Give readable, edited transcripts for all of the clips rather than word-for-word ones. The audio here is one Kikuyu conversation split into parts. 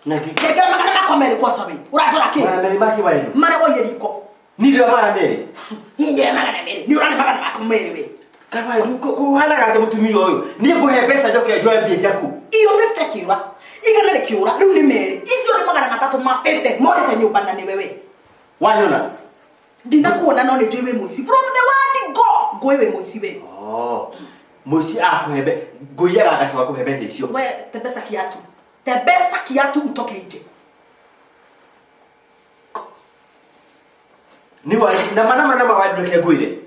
Naki. Nengera magana makwa merĩ kwa sawe. Ũrandora kĩ? Magana merĩ make waendu. Marĩa woire riko. Ni ndio magana merĩ. Niĩ magana merĩ. Nĩ ũrane magana makwa merĩ we. Kawaedu kuhanaga atĩ mũtumia ũyũ. Niĩ ngũhe mbeca njoke njoe mbia ciaku. Iyo 50 kĩũra. Igana rĩkĩũra. Rĩu nĩ merĩ. Icio nĩ magana matatũ ma 50 morĩte nyũmba na nĩwe we. Wanyona. Ndinakuona no nĩ njũĩ wĩ mũici. From the word go. Ngũĩ wĩ mũici we. Oh. Mũici akũhe mbe ngũiyaga ngacoka kũhe mbeca icio. We tembesa kiatu. Tembesa kiatu utoke nje. Ni wa na mana mana ma waendu reke ngwĩre.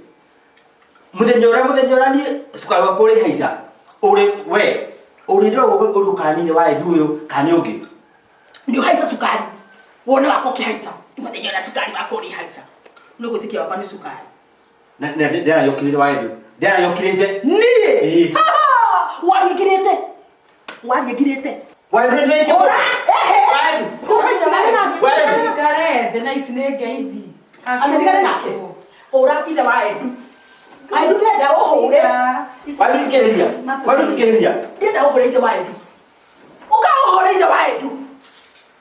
Mũthenya ũrĩa mũthenya ũrĩa niĩ cukari wakwa ũrĩ haica. Ũrĩ we ũrĩ ndĩrogwo ũrĩ kana nĩ waendu ũyũ kana nĩ ũngĩ. Nĩ ũhaica cukari. Wone wakwa ũkĩhaica. Mũthenya ũrĩa cukari wakwa ũrĩ haica. Nĩ ũgwĩtĩkia wakwa nĩ cukari. Na na ndĩrayokĩrĩte waendu. Ndĩrayokĩrĩte. Niĩ. Ĩĩ. Wariĩngirĩte. Wariĩngirĩte. Waendu nĩ Ũra. Ehe. Waendu. Ũra ithe wa Edu. Waendu. Ngare thĩ na ici nĩ ngeithi. Atĩ tigane nake. Ũra ithe wa Edu. Edu ndĩrenda ũhũre. Waendu thikĩrĩria. Waendu thikĩrĩria. Ndĩrenda ũhũre ithe wa Edu. Ũka ũhũre ithe wa Edu.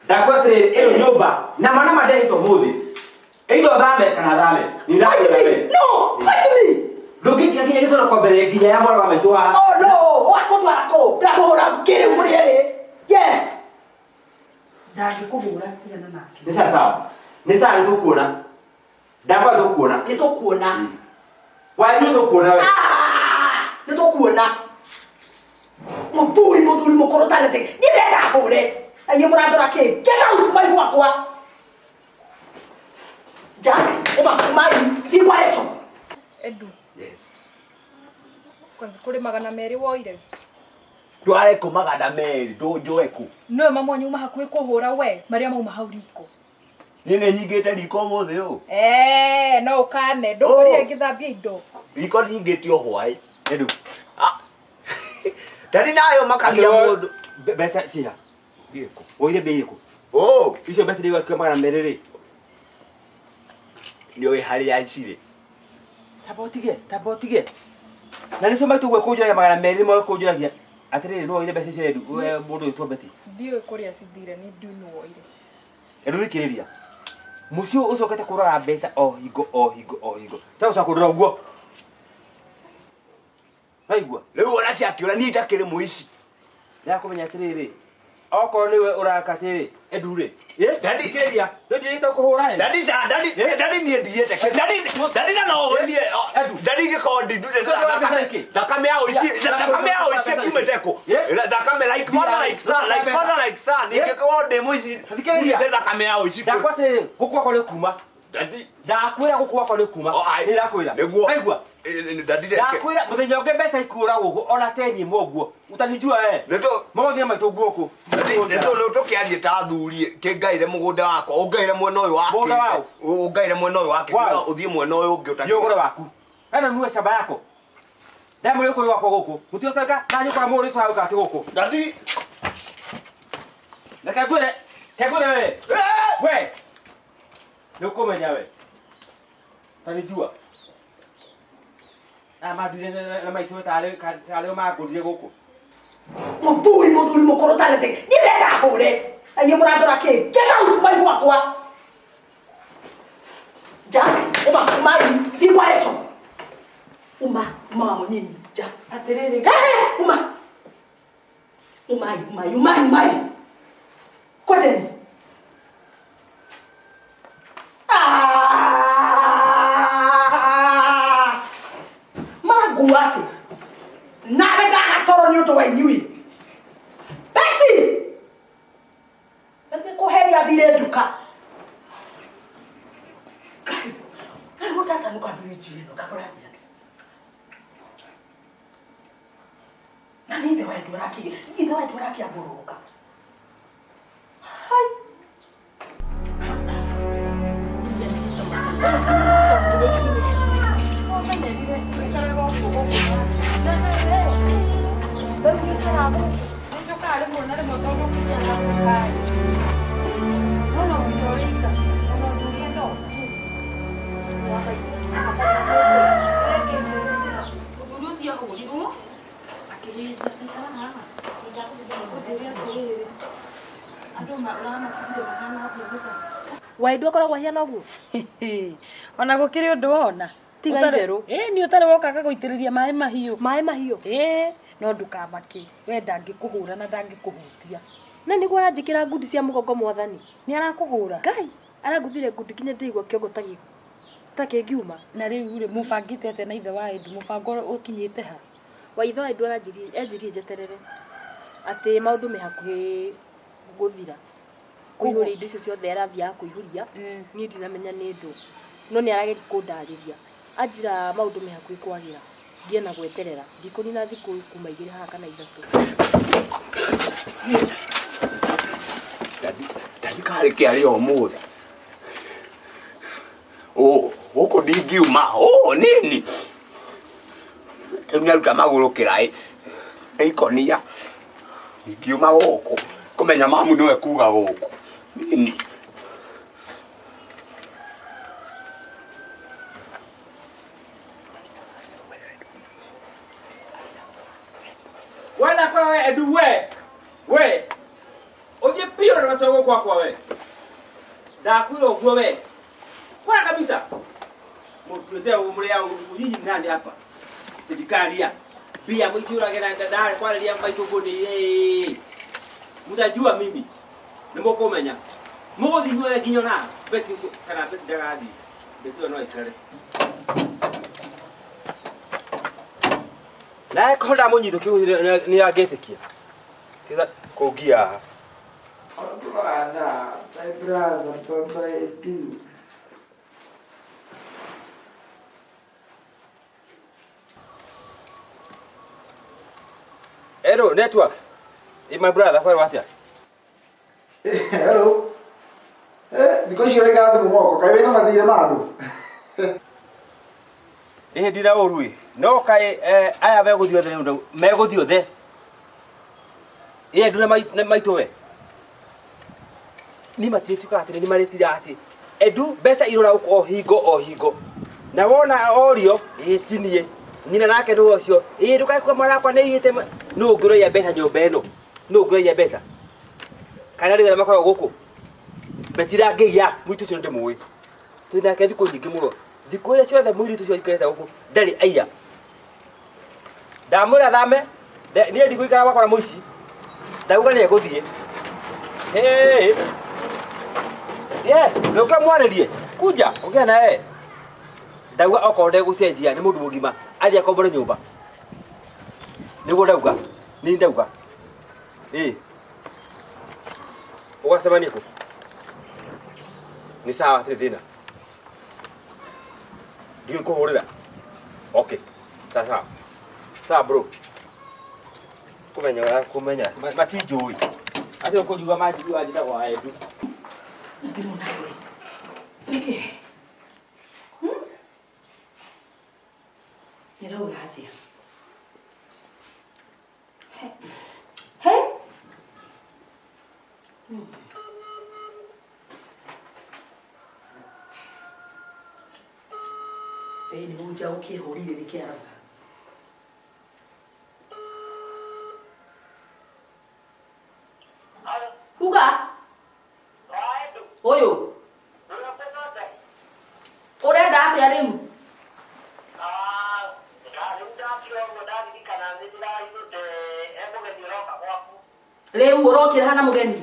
Ndakwa atĩrĩrĩ ĩno nyũmba na mana mandehĩtwo ũmũthĩ. Either thame kana thame. Nĩ Fight ndakwĩra me. we. No, fight me. Ndũngĩtiga nginya gĩcoro kwa mbere nginya ya mwana wa maitũ haha. Oh no, wakũndwara kũ? Ndamũhũra ngĩrĩ mũrĩ erĩ. Yes. Ndangĩkũhũra tigana nake. Nĩ sawa sawa. Nĩ sawa nĩ tũkuona. Ndakwa tũkuona. Nĩ tũkuona. Waendu tũkuona we. Ah, nĩ tũkuona. Mũthuri mũthuri mũkũrũ tarĩ thĩ. Niĩ ndĩrenda hũre. Aiyĩ mũrandora kĩ? Get out mai gwakwa. Ja, uma umai thiĩ kwa Rachel. Edu, Yes. kwanza kũrĩ magana merĩ woire. Ndware kũ magana merĩ ndũnjoe kũ. Nĩwe mama wanyu uma hakuhĩ kũhũra we marĩa mauma hau riko. Niĩ nĩ nyingĩte riko ũmũthĩ ũũ. Eh, no ũkane ndũkorire ngĩthambia indo. Riko nyingĩte o hwaĩ. Edu. Ah. Ndari nayo makagia mũndũ. Mbeca ciha. Thiĩ kũ? Woire mbia irĩkũ? Oh, Icio mbeca iria wakiuga magana merĩ rĩ. nĩ ũĩ harĩa cirĩ. Tamba ũtige, tamba ũtige. Na nĩcio maitũ ũguo kũnjũragia magana merĩ nĩmo kũnjũragia. Atĩrĩrĩ nĩ woire mbeca icio Edu, we mũndũ ũyũ Beti. Ndiũĩ kũrĩa cithire nĩ ndiũĩ nũ woire. Edu thikĩrĩria. Mũciĩ ũyũ ũcokete kũraga mbeca o hingo o hingo o hingo. Tiga gũcoka kũndora ũguo. Waigua? Rĩu ona ciakĩũra niĩ itakĩrĩ mũici. Ndĩrakũmenya atĩrĩrĩ. Okorwo nĩwe ũraka atĩrĩ, Edu rĩ. Ĩ? Daddy. Thikĩrĩria. Nĩ ndirĩte kũhũra ĩ. Ndari ca ndari ndari niĩ ndigĩte ndari ndari na no ũĩ niĩ Edu. ndari ingĩkorwo ndindute Ũcio mbeca nĩkĩ? thakame ya ũici thakame ya ũici ĩkiumĩte kũ Yeah. thakame like father like son like father like son Yeah. ingĩkorwo ndĩ mũici Thikĩrĩria. ndute thakame ya ũici kũ Ndakwa atĩrĩrĩ, gũkũ gwakwa nĩ kuma. ndari Ndakwĩra gũkũ gwakwa nĩ kuma. Oh, ai. Nĩ ndakwĩra. Nĩguo. Waigua? ndari reke Ndakwĩra mũthenya ũngĩ mbeca ikũra gũkũ ona teni ĩmwe ũguo. Utanijua we. Nĩtũ Magothiĩ na maitũ ũguo gũkũ. nĩ tũkĩarie ta athuri kĩngaire mũgũnda wakwa ũngaire mwena ũyũ Mũgũnda wake waũ? ũngaire mwena ũyũ wake Waũ? ũthiĩ mwena ũyũ ũngĩ Thiĩ ũgũre waku. Ena nue shamba yako. Ndamũrĩ ũkũrĩ gwakwa gũkũ. Mũtioceka na nyũkwa mũrĩ tũhauka atĩ gũkũ. ndari Reke ngwĩre. Reke ngwĩre we. We. Nĩ ũkũmenya we. Tanijua. Na mandire na maitũ tarĩ tarĩ o mangũrire gũkũ. Mũthuri mũthuri mũkũrũ tarĩ thĩ. Niĩ ndĩrenda hũre. Aiyĩ mũrandora kĩ? Get out mai gwakwa. Ja, uma umai thiĩ kwa Rachel. Uma, uma wa mũnyinyi. Ja. Atĩrĩrĩ, Ehe, uma. Umai, umai, umai, umai. Kwendeni. Ah! Mangua atĩ. Nawe ndagatoro nĩ ũndũ wa inyuĩ. Betty! Nĩ kũheria thire nduka. Ngai, ngai gũtatanuka ndwinji ĩno kagũrathiĩ atĩa? Na nĩ ithe wa Edu arakĩ ithe wa Edu arakĩambũrũrũka. Hai. Ũmenyerire ũikaraga ũguo gũkũ na rĩu gĩikaraga gũkũ. Nĩnjũkaga rĩmwe na rĩmwe tondũ kũgĩa na No no nginya ũrĩika. Ona ũthuri no. Mũthuri ũcio ahũrirwo akĩhĩnja haha. Ũnjĩre atĩrĩrĩ. Andũ ũramatigire mahana atĩa mbica? Waindu akoragwo ahiana ũguo? Ona gũkĩrĩ ũndũ wona. Tiga itherũ. Ĩĩ nĩ ũtarĩ woka agagũitĩrĩria maĩ mahiũ. Maĩ mahiũ? Ĩĩ, no ndũkamake. We ndangĩkũhũra na ndangĩkũhutia. Na nĩguo aranjĩkĩra ngundi cia mũgongo mwathani. Nĩ arakũhũra? Ngai, aranguthire ngundi nginya ndĩraigua kĩongo ta ta kĩngiuma. Na rĩu rĩ, mũbangĩte atĩa na ithe wa Edu? Mũbango ũkinyĩte ha? Wa ithe wa Edu aranjĩrire, enjĩrire njeterere atĩ maũndũ me hakuhĩ gũthira. Kũihũria indo icio ciothe arathiaga kũihũria, niĩ ndinamenya nĩ ndũ. No nĩ arageria kũndarĩria. Anjĩra maũndũ me hakuhĩ kwagĩra, ngĩe na gweterera. Ndikũnina thikũ kuma igĩrĩ haha kana ithatũ. Ndadi karĩ kĩarĩ ũmũthĩ. Ũ, gũkũ ndingiuma. Ũ, nini. Rĩu nĩaruta magũrũ kĩraĩ. Ĩikonia. Ndingiuma gũkũ. Kũmenya mamu nĩwe kuga gũkũ. Nini. Wena kwa we edu we. We. Ũthiĩ biũ na ndũgacoke gũkũ gwakwa we. Ndakwĩra ũguo we. Kwara kabisa. Mũtuĩte mũrĩa nyinyi ni nani hapa? Serikalia. Mbia mũiciũrage na ndarĩ kwarĩria maitũ ũguo nĩ ĩĩ. Mũtajua mimi. Nĩ mũkũmenya. Mũgũthiĩ inyuothe nginya ona Beti ũcio kana Beti ndagathiĩ. Beti ũyũ no aikare. Nawe korwo ndamũnyitwo kĩu nĩ angĩtĩkia. Tiga kũngia haha. Brother, my brother, Baba Edu. Hello, network. Eh, my brother, kwani watia? Hello. Eh, thikũ ici ũrĩkara thimũ moko, kaĩ wĩna mathirĩ ma andũ? Ĩhĩ ndina ũru ĩ. No kaĩ aya megũthiĩ othe rĩu megũthiĩ othe. Ĩ Edu na maitũ we. Ni matirĩtuĩkaga atĩ nĩ marĩtira atĩ Edu mbeca irora gũkũ o hingo o hingo. Na wona orio ĩ ti niĩ. Nyina nake nĩ ũcio. Ĩ ndũkae kuga mwana wakwa nĩ aiyĩte nũ ũngĩ ũraiya mbeca nyũmba ĩno? Nũ ũngĩ ũraiya mbeca? Kana rĩu arĩa makoragwo gũkũ? Metirangĩiya mũirĩtu ũcio nĩndĩmũĩ. Twĩ nake thikũ nyingĩ mũno. Thikũ iria ciothe mũirĩtu ũcio aikarĩte gũkũ ndarĩ aiya. Ndamwĩra thame, niĩ ndigũikara gwakwa na mũici. Ndauga nĩ egũthiĩ. Hey. Yes, nũke mwarĩrie. Kuja, ongea na yeye. Ndauga okorwo ndegũcenjia nĩ mũndũ mũgima, athiĩ akombore nyũmba. Nĩguo ndauga. Niĩ ndauga. Ĩ. Ũgacemania kũ? Nĩ sawa hatirĩ thĩna. Ndiũĩ kũhũrĩra. Okay. Sawa sawa. Sawa bro. Kũmenya ũrĩa kũmenya. Matinjũĩ. Acio kũnjigua manjigua njĩtagwo wa Edu. Thimũ nayo nĩkĩ? Nĩrauga atĩa? He? Ĩĩ nĩ mũnja ũkĩhũrire nĩkĩ arauga? Kuga? Ũyũ? Ũrenda atĩa rĩu? Rĩu ũrokĩra hana mũgeni?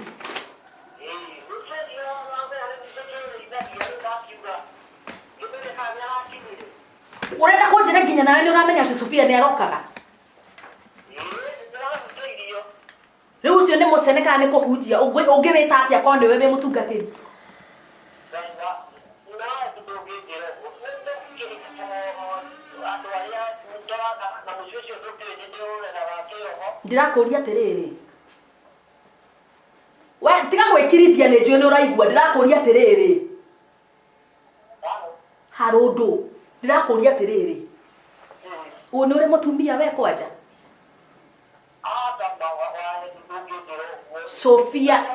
Ũrenda kũnjĩra nginya nawe nĩ ũramenya atĩ Sofia nĩ arokaga? Rĩu ũcio nĩ mũcene kana nĩ kũhunjia? Ũngĩwĩta atĩa korwo nĩwe wĩ mũtungatĩri? Ndĩrakũria atĩrĩrĩ, we tiga gwĩkirithia nĩ njũĩ nĩ ũraigua. Ndĩrakũria atĩrĩrĩ, harũndũ, ndĩrakũria atĩrĩrĩ, ũyũ nĩ ũrĩ mũtumia we kwanja? Sofia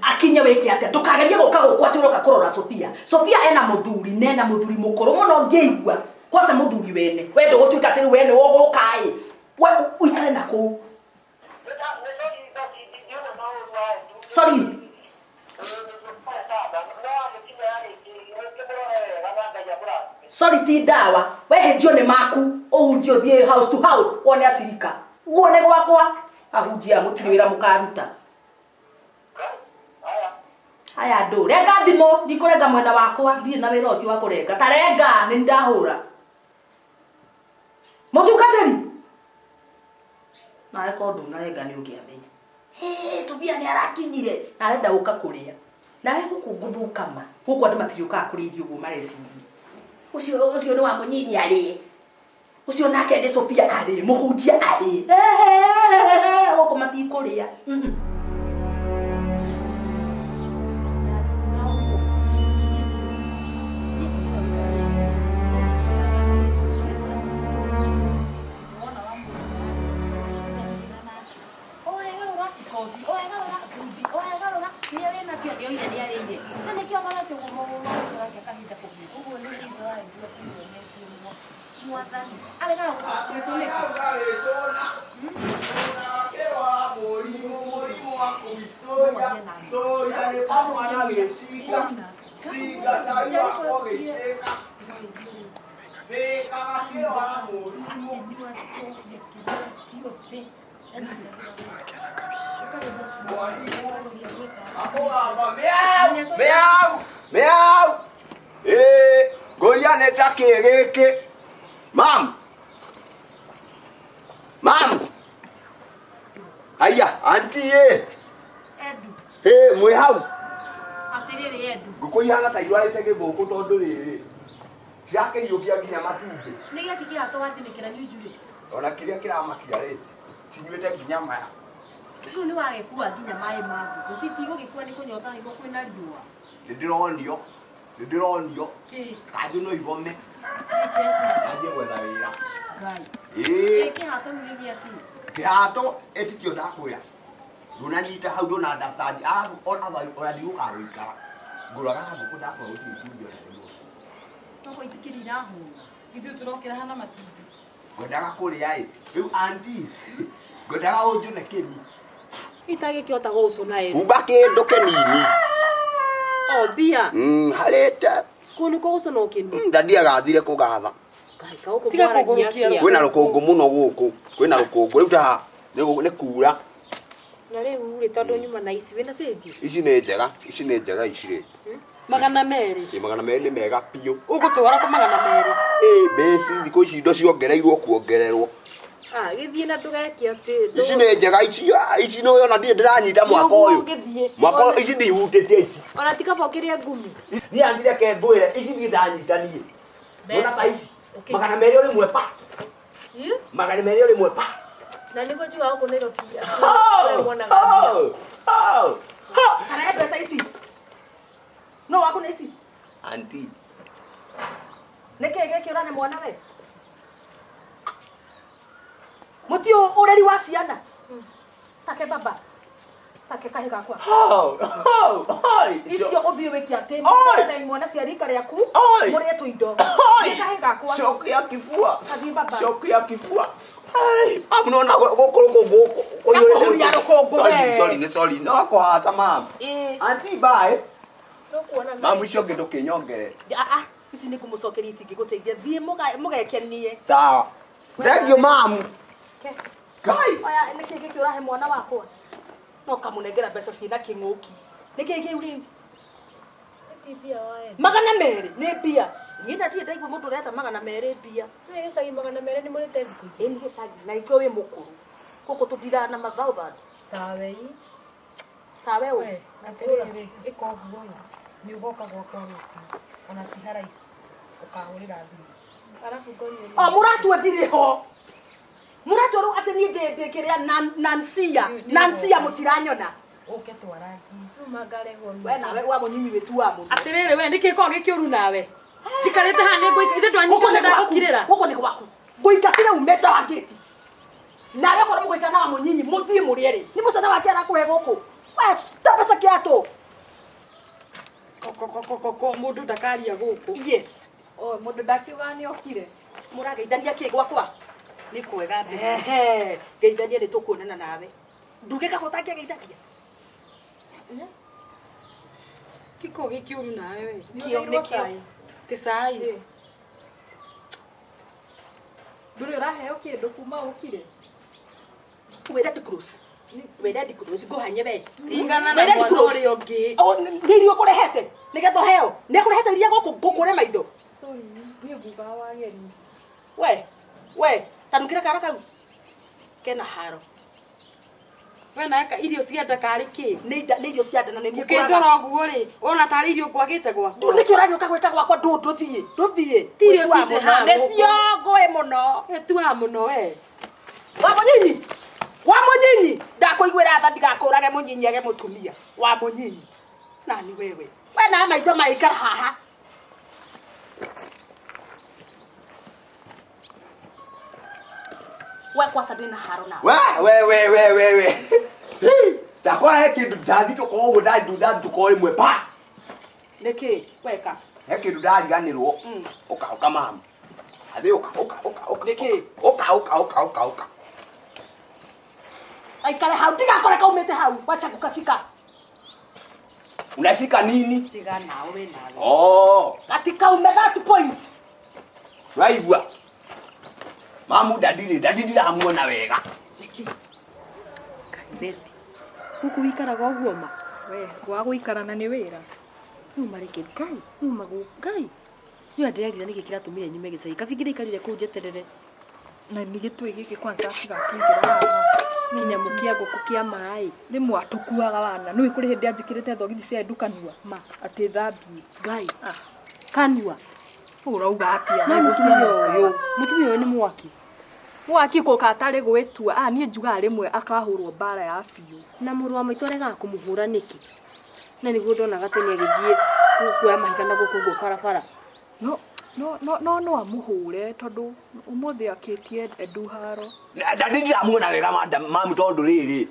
akinye wĩke atĩa? Ndũkagerie gũka gũkũ atĩ ũroka kũrora Sofia. Sofia ena mũthuri na ena mũthuri mũkũrũ mũno ngĩigua. Kwanza mũthuri wene. We ndũgũtuĩka atĩ rĩu we nĩ ũgũka ĩ. We ũikare na kũu. Sorry. Sorry ti ndawa. Wehĩnjio nĩ maku ũhunjie ũthiĩ house to house wone acirika. Guo nĩ gwakwa ahunjia mũtirĩ wĩra mũkaruta. Aya andũ renga thimũ ndikũrenga mwena wakwa ndirĩ na wĩra ũcio wa kũrenga ta renga nĩ ndahũra. Mũtungatĩri nawe korwo ndũnarenga nĩ ũngĩamenya. Hĩ tubia nĩ arakinyire na arenda gũka kũrĩa. Nawe gũkũ ngũthũkama gũkũ andũ matiriũkaga kũrĩa irio ũguo mareciria. Ũcio ũcio nĩ wa mũnyinyi arĩe. Ũcio nake nĩ Sophia arĩe mũhunjia arĩe. Gũkũ matikũrĩa. Meow! Meow! Eh, ngoria nĩ ta kĩ gĩkĩ? Mam! Mam! Haiya, auntie ĩ. Edu. Ĩ, mwĩ hau? Atĩrĩrĩ Edu. Ngũkũ ihana ta irwarĩte gĩthũkũ tondũ rĩrĩ cirakĩiyũkia nginya matumbĩ. Nĩ gĩakĩ kĩhato wathinĩkĩra nĩ Ona kĩrĩa kĩramakia rĩ, cinyuĩte nginya maya. Rĩu nĩ wagĩkua nginya maĩ ma ngũkũ. Citigũgĩkua nĩ kũnyota nĩguo kwĩna riũa. Nĩ ndĩronio, nĩ ndĩronio. Kĩ? Kanjũ no igome. Anjie gwetha wĩra. Ngai. Ĩĩ. Ĩ kĩhato rĩu nĩ gĩakĩ? Kĩhato ĩtikio ndakwĩra. Ndũnanyita hau ndũna understand. Arabu ona ona ndigũkaga gũikara. Ngũraga ngũkũ ndakora gũtirĩ itumbĩ ona rĩmwe. Toguo itikĩrĩ irahũna. Ithuĩ tũrokĩra hana matumbĩ. Ngwendaga kũrĩa ĩ. Rĩu auntie, ngwendaga ũnjũne kĩni. Itagĩkĩhota gũgũcũna Edu. Umba kĩndũ kĩnini. O mbia. Harĩte. Kũu nĩkuo gũcũna ũkĩni. Ndadi agathire kũgatha. Ngai kaũkũ Tiga mwaragia kũgũrũkia atĩa? Kwĩna rũkũngũ mũno gũkũ. Kwĩna rũkũngũ. Rĩu ta nĩ kura. Na rĩu rĩ tondũ nyuma na ici wĩna cĩnji? Ici nĩ njega. Ici nĩ njega ici rĩ. 200. Ĩ 200 nĩ mega biũ. Ũgũtwara kũ 200? Ĩ mbeci thikũ ici indo ciongereirwo kuongererwo. Ah, gĩthiĩ na ndũgeke atĩ. Ici nĩ njega ici ici nĩ ona ndirĩ ndĩranyita mwaka ũyũ. Ũgĩthiĩ. Mwaka ũyũ ici ndihutĩtie ici. Ona ti kaba ũkĩrĩe ngumu. Niĩ auntie reke ngwĩre ici niĩ ndanyita niĩ. Nona ta ici. 200 o rĩmwe pa. 200 o rĩmwe pa. Na nĩguo njugaga gũkũ Nairobi. Oh! Wonaga mbia. Oh! Oh! Karahe mbeca ici. No waku nĩ ici. Auntie. Nĩ kĩĩ gĩkĩ ũrane mwana we? Mũtiũ ũreri wa ciana. Take baba. Take kahĩ gakwa. Oh! Oh! Oi! Icio ũthiĩ wĩke atĩ Oi! na imwana cia rika rĩaku Oi! mũrĩe tũindo. Oi! Nĩ kahĩ gakwa. Shoki ya kifua. Kathiĩ baba. Shoki ya kifua. Ai, amu nona gũkũ rũkũngũ Gakũhuria rũkũngũ Sorry, we. sorry, nĩ sorry. No kũhata mam. Ĩĩ. Auntie bye. Tũkuona Mam icio ũngĩ ndũkĩnyongere. Ah ah, ici nĩ ngũmũcokeria itingĩgũteithia. Thiĩ mũgekenie. Sawa. Thank you mam. Ke. Kai. Oya nĩ kĩĩ gĩkĩ ũrahe mwana wakwa? No kamũnengera mbeca ciĩna kĩng'ũki. Nĩ kĩĩ kĩu rĩu? 200 nĩ mbia. Niĩ na ndirĩ ndaigua mũndũ ũreta 200 mbia. Nĩ gĩcagi 200 nĩ mũrĩte thikũ Ĩ nĩ gĩcagi na nĩkĩo wĩ mũkũrũ. Gũkũ tũndiraga na mathousand. Tawe ii. Tawe ũ. We, atĩrĩrĩ, ĩka ũguo ĩ, nĩ ũgoka gwakwa rũciũ, ona ti haraihu, ũkahũrĩra thimũ. Arabu ngonyue O mũratua ndirĩ ho. Mũratua rĩu atĩ niĩ ndĩ kĩrĩa Nansia. Nansia mũtiranyona. Ũke twarangie. Rĩu mangarehwo We nawe wa mũnyinyi wĩtuaga mũno. Atĩrĩrĩ we nĩkĩ gĩkoragwo gĩkĩũru nawe? Njikarĩte haha nĩ ngũika ithe Gũkũ ndwanyita nĩ gwaku. ndagũkirĩra. Gũkũ nĩ gwaku. Ngũingatire ume nja wa ngĩti. Nawe korwo mũgũikara na wa mũnyinyi mũthiĩ mũrĩe rĩ. Nĩ mũcana wake arakũhe gũkũ. We ta mbeca kĩatũ. Kokokokoko mũndũ ndakaria gũkũ. Yes. O, mũndũ ndakiugaga nĩ okire. Mũrageithania kĩ gwakwa? Nĩ kwega mbere. Ehe, ngeithania nĩ tũkuonana nawe. Nduge kaba ũtangĩgeithania. Kiko gĩkĩũru nawe we. Kĩo nĩ kĩo. Ti cai. Ndũrĩ ũraheo kĩndũ kuma ũkire. Wĩ Red Cross. Wĩ Red Cross ngũhanye we. Tigana Wĩ na Red mwana Cross. ũrĩa ũngĩ. Oh, nĩ irio ũkũrehete nĩgetha ũheo. Nĩ akũrehete iria gũkũ ngũkũre maitho. Sorry, niĩ ngugaga wageni. We, we, tanukĩra kara kau. Kena haro. We nawe irio cia nda karĩ kĩ? Nĩ inda nĩ irio cia nda na nĩ niĩ Ũkĩndora ngũraga. ũguo rĩ, wona tarĩ irio ngwagĩte gwakwa. Ndũ nĩkĩ ũragĩũka gwĩka gwakwa ndũ ndũthiĩ ndũthiĩ. Ti irio Gwĩtua cindĩ mũno. haha Nĩ gũkũ. cio ngũĩ mũno. Ĩtuaga mũno we. Wa mũnyinyi. Wa mũnyinyi. Ndakũiguĩra tha ndigakũrage mũnyinyi age mũtumia. Wa mũnyinyi. Nani wewe? We na maitho maikara haha. We kwaca ndĩna haro nawe. We we we we we we. Ndakora he kĩndũ ndathitũka ũguo ndathitũka o ĩmwe pa. Nĩkĩ weka? He kĩndũ ndariganĩrwo. Ũka ũka mamu. Athĩ ũka ũka ũka ũka. Nĩkĩ? Ũka ũka ũka ũka ũka. Aikare hau ndigakore kaumĩte hau wacha gũkacika. Unashika nini? Tiga nawe we nawe. Oh, Gatikaume that point. waigua. Mamu ndadiri ndadiri ndiramuona wega. Nĩkĩ? Beti. Gũkũ wikaraga ũguo ma. We, gwa gũikara na nĩ wĩra. Rĩu mareke Ngai, rĩu magũ Ngai. Niĩ ndĩrerira nĩkĩ kĩratũmire nyume gĩcagi. Kabingĩ ndaikarire kũu njeterere. Na nĩ gĩtũĩ gĩkĩ kwanza tigatũingĩra haha. Kĩnyamũ kĩa ngũkũ kĩa maĩ. Rĩmwe atũkuaga wana. Nĩũĩ kũrĩ hĩndĩ anjĩkĩrĩte thogithi cia Edu kanua. Ma. Atĩ thambie. Ngai. Kanua. Ũrauga atĩa? No mũtumia ũyũ, mũtumia ũyũ nĩ mwaki. Mwaki kũka atarĩ gwĩtua. Ah, niĩ njugaga rĩmwe akahũrwo mbara ya biũ. Na mũrũ wa maitũ aregaga kũmũhũra nĩkĩ? Na nĩguo ndonaga atĩ nĩ agĩthiĩ kuoya mahiga na gũkũ ũguo barabara. No no no no no amũhũre tondũ ũmũthĩ akĩtie Edu haro. Ndadi ndiramuona wega mamu tondũ rĩrĩ.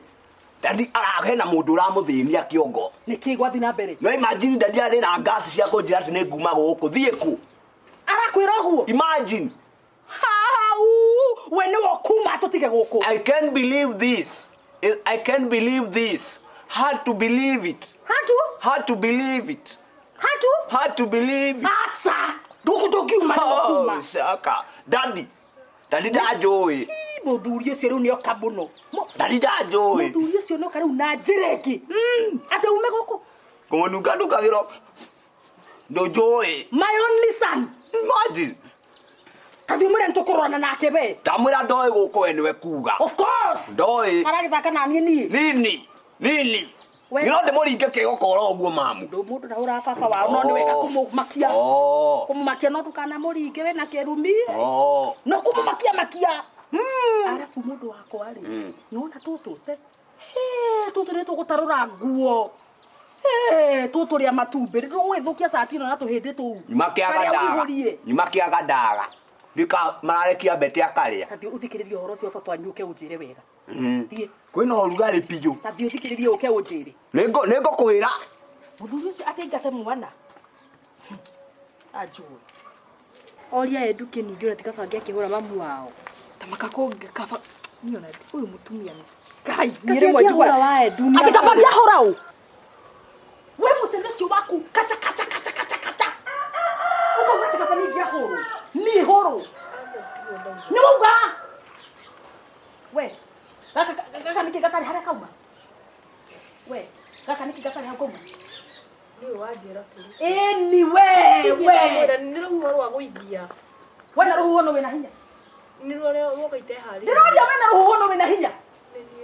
Ndadi hena mũndũ ũramũthĩnia kĩongo. Nĩkĩ gwathiĩ na mbere? No imagine ndadi arĩ na ngati cia kũnjĩra atĩ nĩ nguma gũkũ. Thiĩ kũ? Arakwĩra ũguo? Imagine. Hau, we nĩwe ũkuma tũtige gũkũ. I can't believe this. I can't believe this. Hard to believe it. Hatu? Hard to believe it. Hatu? Hard to believe it. Aca. Ndũkũ ndũngiuma nĩwe ũkuma. Oh, shaka. Daddy. Daddy ndanjũĩ. Mũthuri ũcio rĩu nĩoka mũno. Daddy ndanjũĩ. Mũthuri ũcio nĩoka rĩu na njĩra ĩngĩ. Atĩ ume gũkũ. Kũmũnunga nungagĩro. Ndũnjũĩ. My only son. Imagine. Kathi ũmwĩre nĩtũkũrorana nake we. Ndamwĩra ndoĩ gũkũ we nĩwe kuga. Of course. Ndoĩ. Aragĩthaka na niĩ niĩ. Nini. Nini. We- Nĩ no ndĩmũringe kĩgokora ũguo mamu. Ndũ mũndũ ndahũraga baba wao no nĩ wega kũmũmakia. Oh. Kũmũmakia no ndũkanamũringe we na kĩrumi. Oh. No kũmũmakia makia. Arabu mũndũ wakwa rĩ, nĩwona tũtũ te? Tũtũ nĩ tũgũtarũra nguo. Tũtũ rĩa matumbĩ nĩ tũgũgĩthũkia cati ĩno na tũhĩndĩ tũu. Nyuma kĩaga Karĩa ndaga. ũihũrie. Nyuma kĩaga ndaga. Ndika mararekia mbete akarĩa. Ta thiĩ ũthikĩrĩrie ũhoro ũcio baba wanyu ũke ũnjĩre wega. Thiĩ. Kwĩna ũrugarĩ biũ. Ta thiĩ ũthikĩrĩrie ũke ũnjĩre. Nĩngũkwĩra. Mũthuri ũcio akĩingate mwana. Anjũĩ. Oria Edu kĩningĩ ũrĩa ti kaba angĩakĩhũra mamu wao. Ta makakũngĩ kaba. Niĩ ona ũyũ mũtumia nĩ. Ngai, niĩ Kaba rĩmwe angĩahũra njugaga. wa Edu nĩ Atĩ kaba angĩahũra ũ? We mũcene ũcio waku kacha kacha kacha kacha kacha. Ũkauga atĩ kaba niĩ ingĩahũrwo. Niĩ hũrwo. Nĩ wauga? We, gaka gaka nĩkĩ gatarĩ harĩa kauma? We, gaka nĩkĩ gatarĩ hau kauma? Nĩwe wanjĩra tũrĩ. Ĩni we, we. Nĩ rũhuho rwa gũithia. We na rũhuho no wĩna hinya. Nĩ ruo rũrĩa ruoka iteharĩria. Ndĩroria we na rũhuho no wĩna hinya.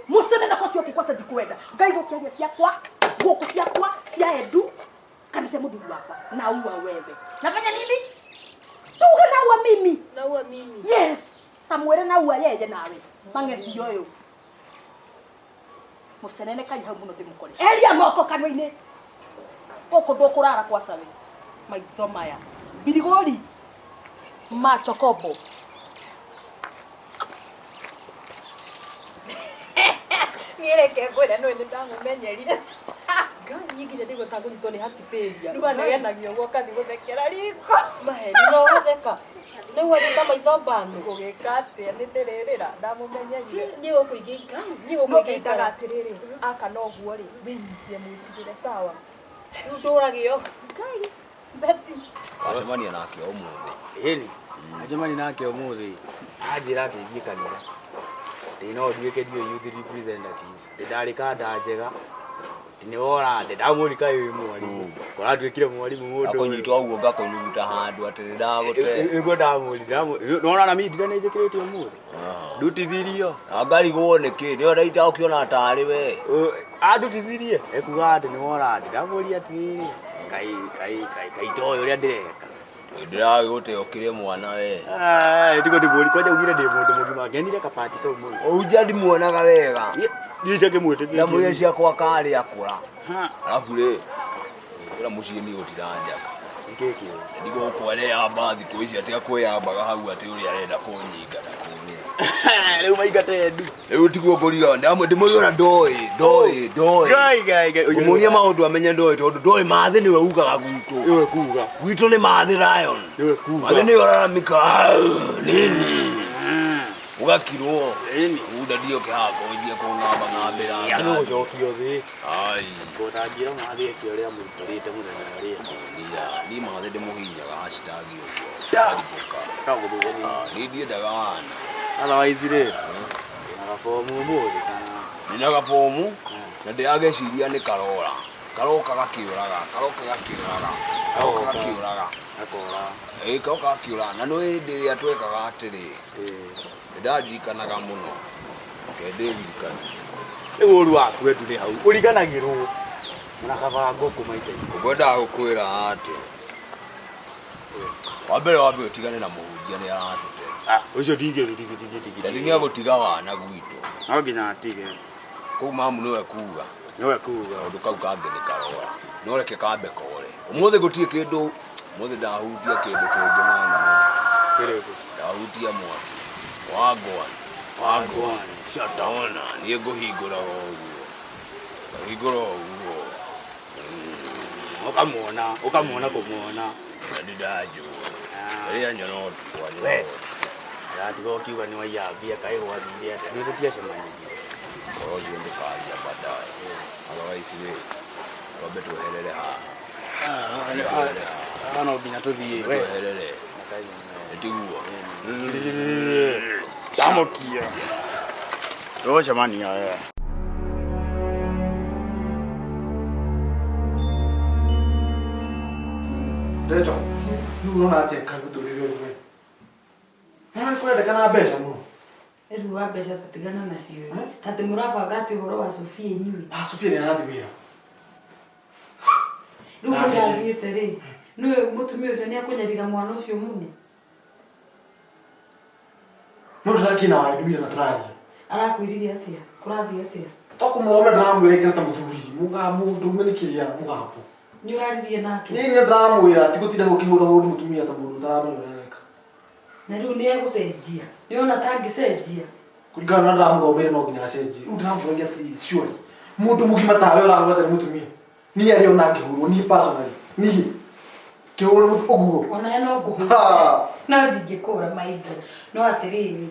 Mũcene nako cio kwaca ndikwenda. Ngai gũkĩaria ciakwa, gũkũ ciakwa, cia Edu, kana cia mũthuri wakwa. Naua wewe. Nafanya nini? Tuge naua mimi. Naua mimi. Yes. Ta mwĩre naua yeye nawe. Mang'ethi ũyũ. Mũcenene kai hau mũno ndĩmũkore. Eria moko kanua-inĩ. Gũkũ ndũkũrara kwaca we. Maitho maya. Birigori. Machokobo. Niĩ reke ngwĩre nĩwe nĩ ndamũmenyerire. Ngai niĩ nginya ndaigua ta ngũnyitwo nĩ hatibĩria. Rĩu anegenagia ũguo ũkathiĩ gũthekera riko. Maheni no ũtheka. Nĩguo ta maitho mbano. Ngũgĩka atĩa nĩ ndĩrĩrĩra ndamũmenyeire. Niĩ gũkũ ingĩikara, niĩ gũkũ No ingĩikara. endaga atĩrĩrĩ, aka noguo rĩ, wĩnyitie mwĩtigĩre sawa. Rĩu ndũragio. Ngai, Betty. Wacemania nake ũmũthĩ. Ĩni, acemania nake ũmũthĩ anjĩra atĩ thiĩ kanitha ndĩ no nduĩke ndiũ youth representative ndĩ ndarĩ kanda njega ndĩ nĩ wora ndĩ ndamũrika wĩ mwarimũ kũratuĩkire mwarimũ mũndũ ũyũ. Akũnyita ũguo ngakũnyuguta handũ atĩ nĩ ndagũte. Nĩguo ndamũri nona na mimi ndira nĩnjĩkĩrĩte ũmũthĩ ndutithirio Angarigwo nĩkĩ nĩyo ndaita ũkĩona tarĩ we. Andutithirie ekuga atĩ nĩ wora ndĩ ndamũria atĩrĩrĩ kai kai kai kai toĩ ũrĩa ndĩreka. Ndĩragĩgũte ũkĩrĩ mwana we. Ndiko ndimũri kwanja ugire ndĩ mũndũ mũgima ngenire kabati kau mũno. Ũnja ndimuonaga wega. Niĩ njakĩmwĩtĩkĩtie. Ndamwĩra ciakwa karĩ akũra. Arabu rĩ, kũrĩa mũciĩ niĩ gũtiranjaka. Nĩkĩ? Ndigũkũ areyamba thikũ ici atĩ akwĩyambaga hau atĩ ũrĩa arenda kũnyingata kũrĩa. Rĩu maingate ndu. Rĩu tiguo ngũriga ndĩmũiga ndoĩ ndoĩ ndoĩ. Ngai ngai ngai. Kũmuonia maũndũ amenye ndoĩ tondũ ndoĩ mathĩ nĩwe ugaga gwitũ. Nĩwe kuga. Gwitũ nĩ mathĩ Lion. Nĩwe kuga. Mathĩ nĩwe ũraramika nini. Ũgakirwo. Unda ndioke haha kũnjia kũng'amba ng'ambĩra. Ya no gũcokio thĩ. Ai. Ngũtangira mathĩ eke ũrĩa mũikarĩte mũthenya ũrĩa. Nia, niĩ mathĩ ndĩmũhinyaga hashtag ũguo. Da. Niĩ ndiendaga wana. Otherwise rĩ, ndĩna gabomu ũmũthĩ kana? Ndĩna gabomu na ndĩrageciria nĩ karora. Karoka gakĩũraga, karoka gakĩũraga, karoka gakĩũraga. Gakora. Ĩĩ karoka gakĩũraga. Na nĩ hĩndĩ ĩrĩa twekaga atĩrĩ, nĩndaririkanaga mũno. Reke ndĩririkane. Rĩu ũru waku Edu nĩ hau. Ũriganagĩrwo. Na kaba ngũkũ maita ikũmi. Ngwendaga gũkwĩra atĩ wambere wambe ũtigane na mũhunjia nĩ aratũte. Ũcio ndingĩ ndingĩ ndingĩ ndingĩ. Tondũ nĩ agũtiga wana gwitũ. No nginya atige. Kũu mamu nĩwe kuga. Nĩwe kuga. Kaũndũ kau kangĩ nĩ karora. No reke kambe kore. Ũmũthĩ gũtirĩ kĩndũ, ũmũthĩ ndahutia kĩndũ kĩngĩ mani. Kĩrĩkũ? Ndahutia mwaki. Wagwan. Wagwan. Shataona. Niĩ ngũhingũraga ũguo. Ngahingũra ũguo. Ũkamuona, ũkamuona kũmuona. Na ndindanjũĩ. Rĩrĩa nyona ũtukũ We. Ndatiga ũkiuga nĩ waiya mbia kaĩ gwathire atĩa? Nĩ tũtiacemanirie. Ũhoro ũcio ndũkaria baadaye. Otherwise rĩ, twambe tweherere haha. Haha no nginya tũthiĩ. Twambe tweherere. Nĩtiguo. Ndamũkia. Tũgũcemania we. Ndeto, rĩu ũrona atĩa kagũtũrĩre ũyũ we? Nĩ kũrendekana mbeca mũno. Rĩu wa mbeca tũtigana nacio. Tatĩ mũrabanga atĩ ũhoro wa Sofia inyuĩ. Ah, Sofia nĩ arathiĩ wĩra. Rĩu mũrathiĩte rĩ, nĩwe mũtumia ũcio nĩ akũnyarira mwana ũcio mũno. No ndĩrakĩna wa nduire na tũraria. Arakwĩrire atĩa? Kũrathiĩ atĩa? To kũmũthomera ndĩramwĩra ikara ta mũthuri, mũndũrũme nĩ kĩrĩa mũgambo. Nĩ ũraririe nake? Niĩ nĩ ndĩramwĩra ti gũtinda gũkĩhũra hũra mũtumia ta mũndũ ũtaramenya ũrĩa areka. Na rĩu nĩ egũcenjia. Nĩ ũrona ta angĩcenjia? Kũringana na ndĩramũthomeire no nginya acenjie. Rĩu ndĩramũragia atĩrĩrĩ, surely mũndũ mũgima tawe ũrahũra tarĩ mũtumia. Niĩ arĩa ona ngĩhũrwo, niĩ personally, niĩ ngĩhũrwo nĩ mũtu ũguo. Onawe no ngũhũre. Ha! No ndingĩkũhũra maitho. No atĩrĩrĩ,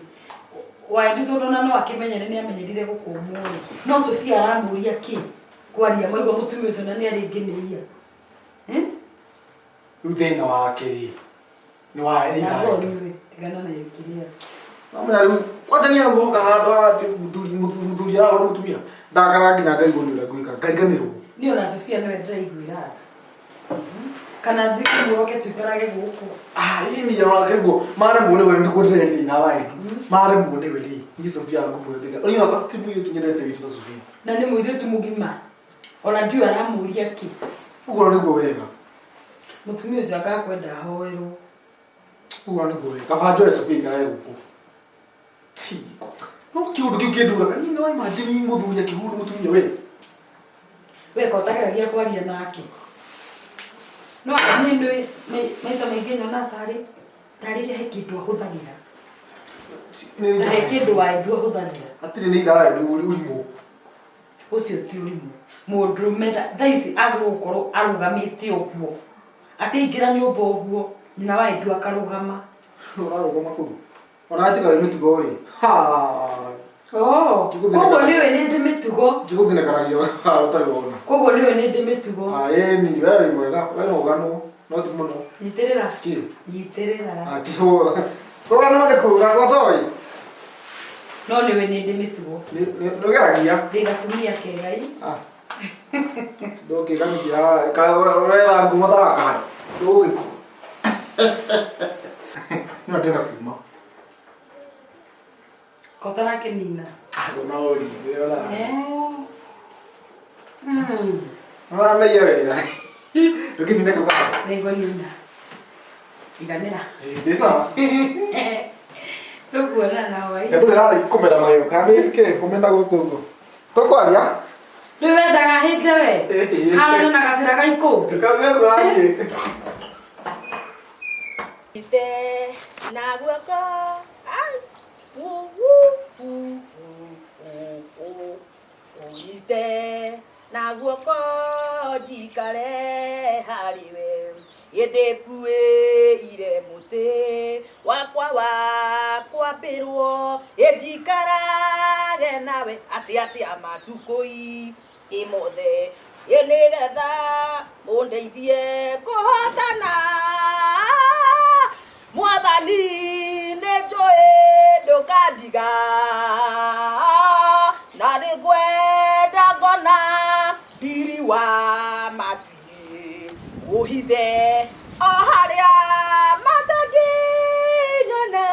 Waendu tondũ ona no akĩmenyere nĩ amenyerire gũkũmwo rĩ. No Sofia aramũria kĩ? Kwaria maigua mũtumia ũcio na nĩ arĩngĩnĩia. Rĩu thĩna wake rĩ, nĩ wa nĩ Nagwo ithaĩ. nyue, tigana na kĩrĩa. Namenya rĩu kwanja nĩ hau hoka handũ haha atĩ mũthuri mũthuri arahũra mũtumia. Ndakara nginya ngaigua nĩ ũrĩa ngwĩka, ngariganĩrwo. Niĩ ona Sofia nĩwe ndĩraiguĩra tha. Kana thiĩ oke tũikarage gũkũ. Ah, ini ya wakirwo maremwo nĩwe nĩguo ndĩreria itha wa Edu. Maremwo nĩwe rĩ, niĩ Sofia ngũmwĩra tuĩka. Ũrĩa ona ti mũirĩtu nyendete witũ ta Sofia. Na nĩ mũirĩtu mũgima. Ona ndiũĩ aramũria kĩ. Ũguo nĩguo wega. Mũtumia ũcio agakwenda ahoerwo. Ũguo nĩguo wega. Kaba njoe Sofia ikarage gũkũ. No kĩũndũ kĩu kĩnduraga. Niĩ no imagine mũthuri akĩhũra mũtumia we. We ko ũtageragia kwaria nake. No niĩ nĩ maita maingĩ nyona tarĩ tarĩ he kĩndũ ahũthagĩra. Ta he kĩndũ Waendu ahũthagĩra. Hatirĩ nĩ itha wa Edu ũrimũ. Ũcio ti ũrimũ. Mũndũrũme thaa ici agĩrĩirwo gũkorwo arũgamĩte ũguo. Akĩingĩra nyũmba ũguo, nyina wa Edu akarũgama. Ũrarũgama kũu. Ona tiga wĩ mĩtugo rĩ. Ha. Oh, koguo nĩũĩ nĩ ndĩ mĩtugo. Ngĩgũthinĩkanagia ũtarĩ wona. Koguo nĩũĩ nĩ ndĩ mĩtugo. Ah, ĩni, we wĩ mwega, we no ũganwo, no ti mũno. Nyitĩrĩra. Kĩ? Nyitĩrĩra. Ah, ti kũganwo nĩ kũra gwa No nĩũĩ nĩ ndĩ mĩtugo. Nĩ ũgeragia. Ndĩ gatumia kega ĩ. Ah. Ndũngĩganithia haha, ũretha ngumo ta gakaharĩ. Ndũgũgĩkua. No ndĩrenda kuma. Kotarakenina. Ah, ndũna ũri, ndĩrona. Eh. Ũrameria wega. Ndũkĩnine kũgana. Nĩngũnina. Iganĩra. Ndĩ sawa. Tũkuonana hwaĩ. Ndũrĩ rarĩ kũmera magego kana nĩ kĩ kũmena gũkũ ũguo. Tũkwaria? Rĩu wendaga hĩnje we? Harane na gacĩra ga ikũmbĩ. Ndũkaruge Ite na guoko ai wu wu wu wu wu ũnyite na guoko njikare harĩ we ĩndĩkuĩire mũtĩ wakwa wa kwambĩrwo ĩnjikarage nawe atĩ atĩa matukũ-i imothe ĩ nĩgetha ũndeithie kũhotana mwathani nĩ njũĩ ndũkandiga na nĩngwenda ngona riri wa matu-inĩ ũhithe o harĩa matangĩnyona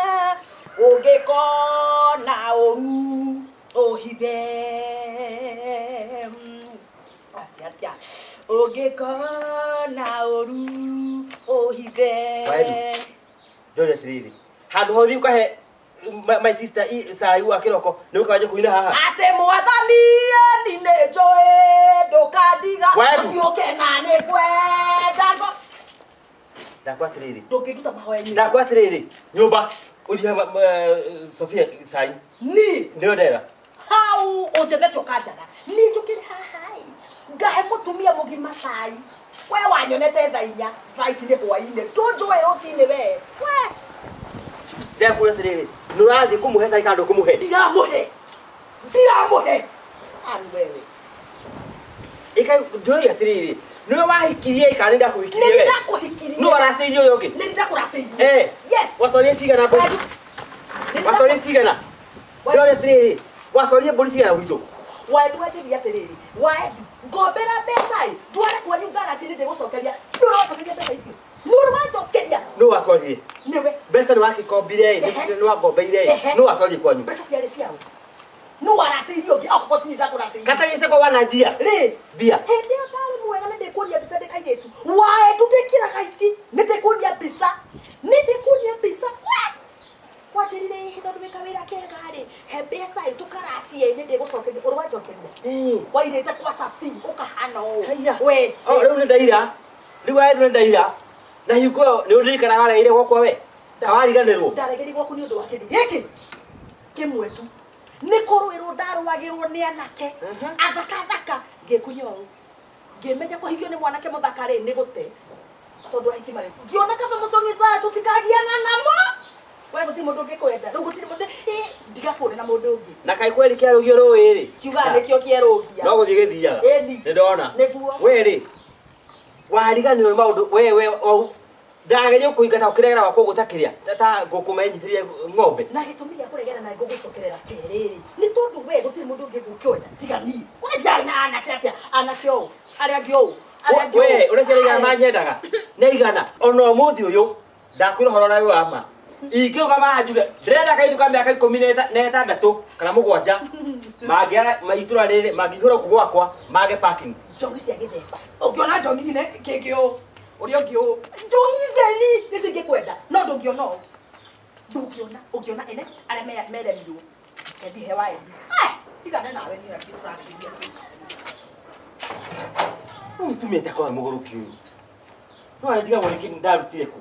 ũngĩkona ũru ũhithe atĩa atĩa ũngĩkona ũru ũhithe. Waeri. Ndore atiriri. Handũ hothe ũkahe my sister cai wa kĩroko nĩ ũkanja kũina haha. Atĩ mwathani ni nĩ njũĩ ndũkandiga. Waeru. Ũthiũke na nĩ ngwenda ngo Ndakwa atiriri. Ndũngĩnduta mahoya-inĩ. Ndakwa atiriri. Nyũmba ũthiĩ Sofia cai. Ni Nĩyo ndera. Hau ũnjethete ũkanjaga niĩ njũkĩre haha ĩ ngahe mũtumia mũgima cai we wanyonete thaa 4 thaa ici nĩ hwainĩ ndũnjũĩ rũcinĩ we we. Ndakũra atiriri. Nĩ ũrathiĩ kũmũhe cai kana ndũkũmũhe? Ndiramũhe, ndiramũhe ani wewe. Ĩka ndũĩ atiriri. Nĩwe wahikirie kana nĩ ndakũhikirie Nĩ we? ndakũhikirie. Nũ waracĩirie ũrĩa ũngĩ? Nĩ ndakũracĩirie. Eh. Yes. Watwarie cigana mbũri? Watwarie cigana? Ndore atiriri. Watwarie mbũri cigana gwitũ? Waendu wanjĩria atĩrĩrĩ waendu ngombera mbeca ĩ ndware kwanyu ngaraci nĩ ndĩgũcokeria nĩ ũranjokeria mbeca icio nĩ ũranjokeria. Nũ watwarire? Nĩwe. Mbeca nĩ wakĩkombire ĩ, Ehe. nĩ wangombeire ĩ, Ehe. nũ watwarire kwanyu? Mbeca ciarĩ ciao nĩ waracĩirie ũngĩ okorwo ti niĩ ndakũracĩirie. Katarĩ kwa wananjia. Rĩ. Mbia. Hĩndĩ ĩyo ndarĩ mwega nĩ ndĩkuonia mbica ndĩ kairĩtu waendu ndĩkĩraga ici nĩ ndĩkuonia mbica nĩ ndĩkuonia mbica we wanjĩrire ĩhĩ tondũ wĩ kawĩra kega rĩ he mbeca ĩ tũkaracie nĩ ndĩgũcokeria ũrĩ wanjokeria wairĩte kwa caci ũkahana ũũ. Haiya. We. Oh, rĩu nĩ ndaira. Rĩu waendu nĩ ndaira. Na hingo ĩyo nĩ ũririkanaga waregeire gwakwa we? Kawariganĩrwo. Ndaregeire gwaku nĩ ũndũ wa kĩndũ gĩkĩ kĩmwe tu nĩ kũrũĩrwo ndarũagĩrwo nĩ anake athaka thaka ngĩkunya ũũ ngĩmenya kũhikio nĩ mwanake mũthaka rĩ nĩ gũte tondũ ahiki marĩ ngĩona kaba mũcong'i thaa tũtikagiana namo we gũtirĩ mũndũ ũngĩkwenda rĩu gũtirĩ mũndũ ndigakũre na mũndũ ũngĩ. Na kaĩ kweri kĩarũgio rũĩ rĩ? Kiugaga nĩkĩo kĩerũgia. No gũthiĩ gĩthiaga. Ĩni. Nĩ ndona. Nĩguo. We rĩ, wariganĩrwo nĩ maũndũ we we o ndageria kũingata ũkĩregera gwakwa ũguo ta kĩrĩa ta ngũkũ menyitĩrĩire ng'ombe. Na gĩtũmi gĩa kũregera na ngũgũcokerera kerĩ rĩ nĩ tondũ we gũtirĩ mũndũ ũngĩ gũkĩwenda tiga niĩ ũreciarĩ na anake atĩa anake ũũ arĩa angĩ ũũ arĩa angĩ We ũũ. ũreciarĩ igana manyendaga nĩ igana ona ũmũthĩ ũyũ ndakwĩra ũhoro ũrĩa wĩ wa ma ingĩrũgama haha njuge ndĩrenda kairĩtu ka mĩaka 16 kana 7 mangĩara itũra rĩrĩ mangĩihũra gũkũ gwakwa mage parking. Njohi cia gĩthemba ũngĩona njohi ine kĩngĩ ũũ ũrĩa ũngĩ ũũ njohi theri nĩcio ingĩkwenda no ndũngĩona ũũ ndũngĩona ũngĩona ene arĩa meremirwo kethi he waendu tigane nawe niĩ tũrarĩrĩria kĩ. Rĩu mũtumia ndakorwo e mũgũrũki ũyũ no ndigagwo nĩkĩ ndarutire kũ.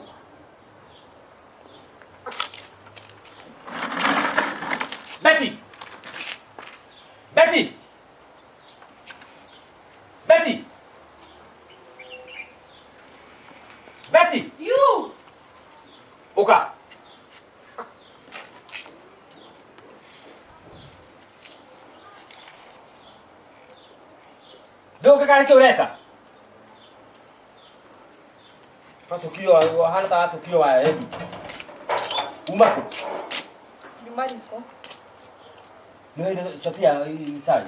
Betty! Betty! Betty! Betty! You! Ũka. Ndũke karĩ kĩ ũreka? Matukio wahana ta matukio wa Edu. Uma kũ? Nyuma riko. Nĩ waire Sofia cai.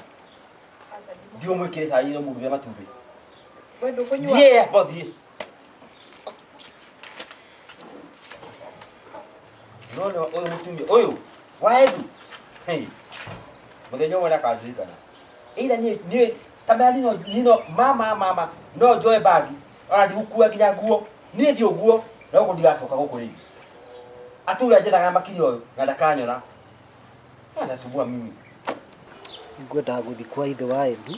Thiĩ ũmwĩkĩre cai na ũmũrugĩre matumbĩ. We ndũkũnyua. Thiĩ amba ũthiĩ. Nona ũyũ mũtumia ũyũ wa Edu. Hey. Mũthenya ũmwe ndakandirikana. Ira niĩ niĩ ta mera nino nino mama mama no njoe bagi ona ndigũkua nginya nguo niĩ thiĩ ũguo na gũkũ ndigacoka gũkũ rĩngĩ. Atũra njethaga makinya ũyũ na ndakanyona. Anasumbua mimi. Nĩngwendaga gũthiĩ kwa ithe wa Edu,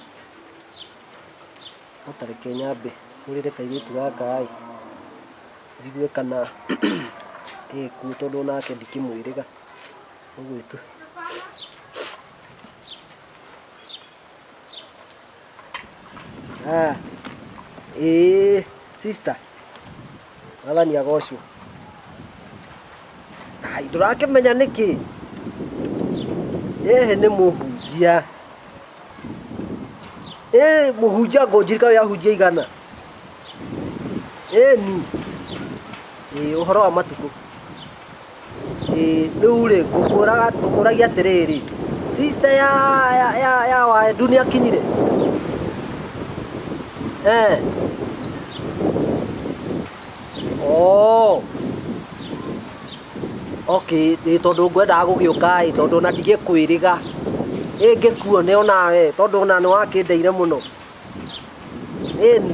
no ta reke nyambe hũrĩre kairĩtu gaka ĩ, njigue kana ĩkuo tondũ onake ndikĩmwĩrĩga. Ũguo tu. Ah, ĩĩ sister, Mwathani agocwo. Ai, ndũrakĩmenya nĩkĩ? Ĩhĩ nĩ mũhunjia. Ĩ mũhunjia ngũnjirika ũyũ ahunjia igana. Ĩni. Ĩ ũhoro wa matukũ. Ĩ rĩu rĩ ngũkũraga ngũkũragia atĩrĩrĩ, sister ya ya ya ya Waendu nĩ akinyire? Eh. Oh. Okay, ĩ tondũ ngwendaga gũgĩũka ĩ tondũ ona ndigĩkwĩrĩga. Ĩ ngĩkuone onawe tondũ ona nĩ wakĩndeire mũno. Ĩni.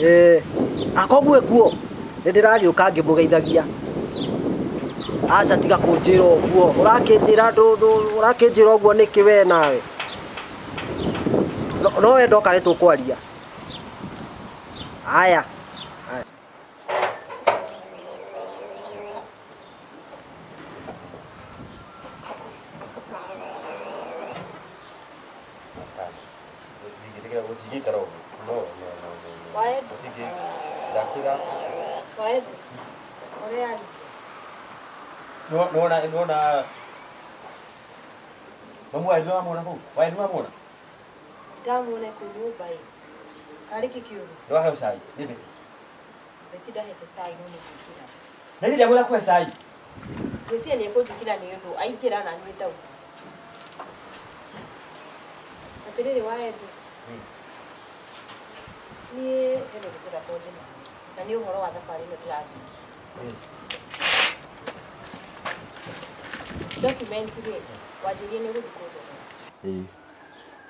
Eh, akoguo ekuo nĩ ndĩragĩũka ngĩmũgeithagia. Aca tiga kũnjĩra ũguo. Ũrakĩnjĩra ũrakĩnjĩra ũguo nĩkĩ we nawe? No, no we ndoka nĩ tũkwaria. Aya. Ndingĩtĩkĩra gũtingĩikara ũguo. No, no, no, no, no. Waendu. Ndakwĩra Waendu. Ũrĩa arĩ. nĩwona nĩwona mamu wa Edu nĩwamwona kũu? Wa Edu nĩwamwona? Ndamuona kũ nyũmba ĩ. Karĩ kĩ kĩũru? Nĩwaheo cai nĩ Betty. Betty ndahete cai no nĩ ngwĩkĩra. Na niĩ ndiamwĩra kũhe cai. Ngwĩciria nĩ ekũnjĩkĩra nĩ ũndũ aingĩra na niĩ ndauma. Atĩrĩrĩ Waendu. Niĩ hena ũndũ ngwenda twarie nawe na nĩ ũhoro wa thabarĩ ĩno ndĩrathiĩ. Document rĩ, wanjĩrire nĩ ũgũthiĩ kũndorera. Ĩĩ.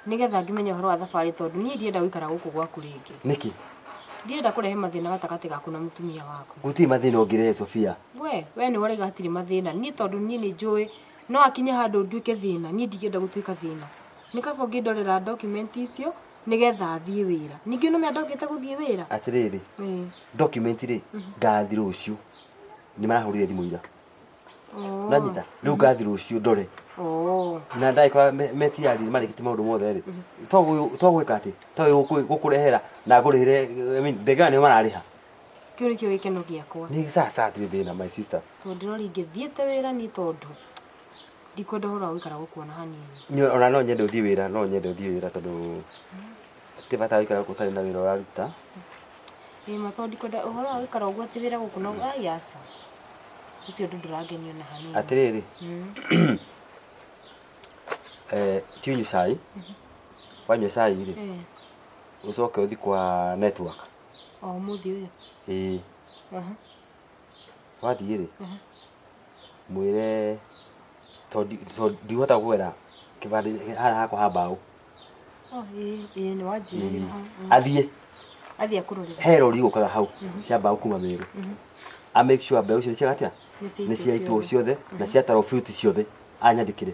Nĩgetha ngĩmenye ũhoro wa thabarĩ tondũ niĩ ndienda gũikara gũkũ gwaku rĩngĩ. Nĩkĩ? Ndienda kũrehe mathĩna gatagatĩ gaku na mũtumia waku. Gũtirĩ mathĩna ũngĩrehe Sofia. We, we nĩ ũrauga hatirĩ mathĩna. Niĩ tondũ niĩ nĩ njũĩ no akinye handũ nduĩke thĩna, niĩ ndingĩenda gũtuĩka thĩna. Nĩ kaba ũngĩndorera document icio nĩgetha thiĩ wĩra. Ningĩ nĩũmenya ndokĩte gũthiĩ wĩra. Atĩrĩrĩ, Ĩĩ. document rĩ, ngathi rũciũ. Nĩ marahũrire thimũ ira. Oh. Nanyita, rĩu ngathi rũciũ ndore. Oh. Na ndagĩkorwo metiari marĩkĩtie maũndũ mothe rĩ. To gwĩka atĩ, to gũkũrehera na ngũrĩhĩre, I mean, ndengera nĩo mararĩha. Kĩu nĩkĩo gĩkeno gĩakwa. Nĩ sasa hatirĩ thĩna my sister. Tondũ ndĩrora ingĩthiĩte wĩra niĩ tondũ ndikwenda ũhoro wa gũikara gũkũ ona hanini. Niĩ ona no nyende ũthiĩ wĩra, no nyende ũthiĩ wĩra tondũ ti bata gũikara gũkũ ũtarĩ na wĩra ũraruta. Ĩĩ ma tondũ ndikwenda ũhoro wa gũikara ũguo atĩ wĩra gũkũ no ai aca. Ũcio ũndũ ndũrangenia ona hanini. Atĩrĩrĩ, ti ũnyue cai, wanyua cai rĩ, ũcoke ũthiĩ kwa network. O ũmũthĩ ũyũ? Ĩĩ. Aha. Wathiĩ rĩ, mwĩre tondũ ndihota gwetha kĩbandĩ haha hakwa ha mbaũ. Oh, ĩĩ, ĩĩ nĩ wanjĩrire. Athiĩ Athiĩ akũrorere. he rori gũkaga hau cia mbaũ kuma Meru. A make sure mbeũ icio nĩ cia atĩa? Nĩ ciaitwo Nĩ ciaitwo ciothe. ciothe na ciatarwo buti ciothe anyandĩkĩre.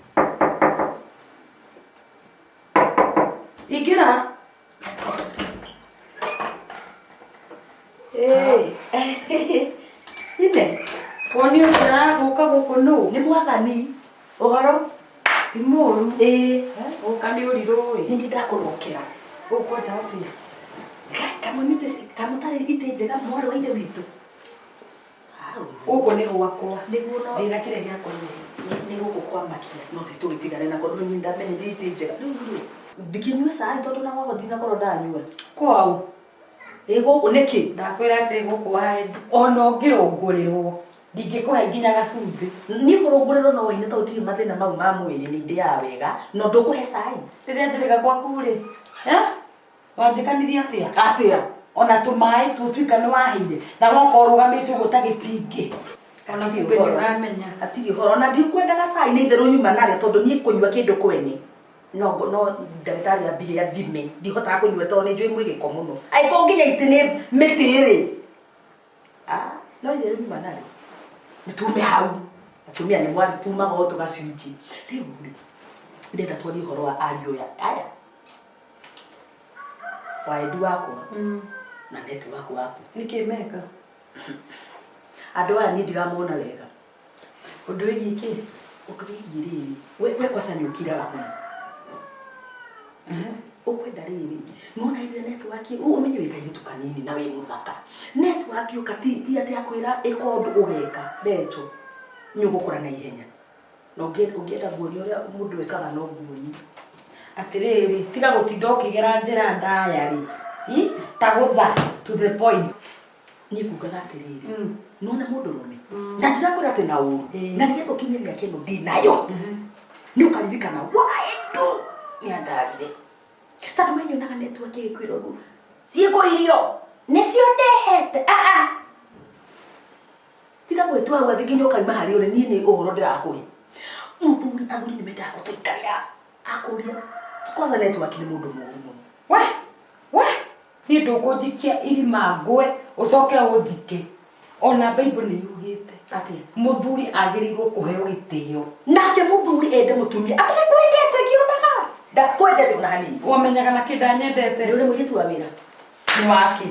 Ingĩra. Ine, Woni ũcio aragũka gũkũ nũ? nĩ mwathani. Ũhoro? Ti mũũru. Ĩĩ. Gũka nĩ ũrirũ ĩ. Nĩ niĩ ndakũrokera. Ũkwenda atĩa? Kamwe mĩtĩ kamũtarĩ itĩ njega mwarĩ wa ithe witũ. Gũkũ nĩ gwakwa. Nĩguo no Njĩra kĩrĩa gĩakũrehe. Nĩ gũkũ kwamakia no nĩ tũgĩtigane nako rĩu niĩ ndamenyire itĩ njega rĩu rĩ ndikĩnyue cai tondũ na gwakwa ndinakorwo ndanyua. Kwau? Ĩ gũkũ nĩkĩ? Ndakwĩra atĩ gũkũ waendi ona ũngĩrũngũrĩrwo ndingĩkũhe nginya gacumbĩ. Niĩ kũrũngũrĩrwo no hinya tondũ ndirĩ mathĩna mau ma mwĩrĩ nĩ ndĩaga wega no ndũkũhe cai. Rĩrĩa njĩrĩga gwaku rĩ, wanjĩkanirie atĩa? Atĩa? Ona tũmaĩ tuo twika nĩ waheire na woka ũrũgamĩte ũguo ta gĩtingĩ. Ona Hatirĩ kumbe nĩ ũhoro. ũramenya. Hatirĩ ũhoro ona ndikwendaga cai nĩ itherũ nyuma narĩa tondũ niĩ kũnyua kĩndũ kwene no no ndagĩtarĩ ambire athime ndihotaga kũnyua tondũ nĩ njũĩ mwĩ gĩko mũno angĩkorwo nginya itĩ nĩ mĩtĩ rĩ ah, no itherũ nyuma narĩa nĩ tume hau atumia nĩ mwatumaga o tũgacunjĩ rĩu rĩ ndĩrenda twarie ũhoro wa ariũ aya aya waendi wakwa na network waku. Nĩkĩ meka? Andũ aya niĩ ndiramona wega. Ũndũ wĩgiĩ kĩ? Ũndũ wĩgiĩ rĩrĩ we kwaca nĩ ũkiraga mũno ũkwenda rĩrĩ nona hĩndĩ ĩrĩa network ũmenye wĩ kairĩtu kanini na wĩ mũthaka network ũka ti ti atĩ akwĩra ĩka ũndũ ũgeka recho nĩ ũgũkũra na ihenya na ũngĩenda nguonie ũrĩa mũndũ ĩkaga no nguonie. Atĩrĩrĩ, tiga gũtinda ũkĩgera njĩra ndaya rĩ. Ta gũtha to the point. Niĩ ngugaga atĩrĩrĩ nona mũndũrũme na ndirakwĩra atĩ na ũru na nĩgetha ũkinye mĩaka ĩno ndinayo nĩ ũkaririkana waendu nĩ andarire tondũ we nyonaga network ĩgĩkwĩra ũguo ciĩkũ irio nĩcio ndehete ah ah tiga gwĩtua hau atĩ nginya ũkauma harĩ ũrĩ niĩ nĩ ũhoro ndĩrakũhe mũthuri athuri nĩ mendaga gũtũikarĩra akũria kwanza network nĩ mũndũ mũũru mũno. We we niĩ ndũkũnjikia irima ngwe ũcoke ũthike ona Bible nĩ yugĩte atĩ mũthuri agĩrĩirwo kũheo gĩtĩo nake mũthuri ende mũtumia atarĩ kwendete ngĩonaga ndakwendete ona hanini. Wamenyaga na kĩ ndanyendete? Nĩ ũrĩ mũirĩtu wa wĩra nĩ wake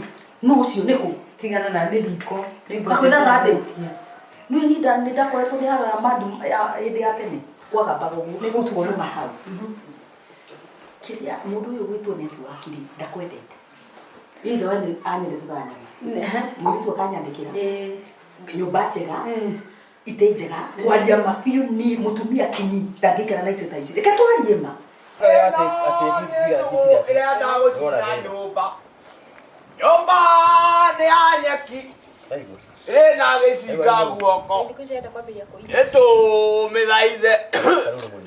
no ũcio nĩ kũ tigana na nĩ riko. Hakuhĩ na Sunday. Nĩ nĩ ndakoretwo nĩ haro ya mandu ya hĩndĩ ya tene kwagambaga ũguo Nĩ gũkũ. Tuma hau kĩrĩa mũndũ ũyũ gwĩtwo network rĩ ndakwendete ithe we nĩ anyendete ta nyama mũirĩtu akanyandĩkĩra nyũmba njega itĩ njega kwaria ma biũ ni mũtumia kinyi ndangĩikara na itĩ ta ici reke twarie ma. Ĩrenda gũcina nyũmba nyũmba nĩ ya nyeki ĩna gĩcinga guoko ĩtũmĩthaithe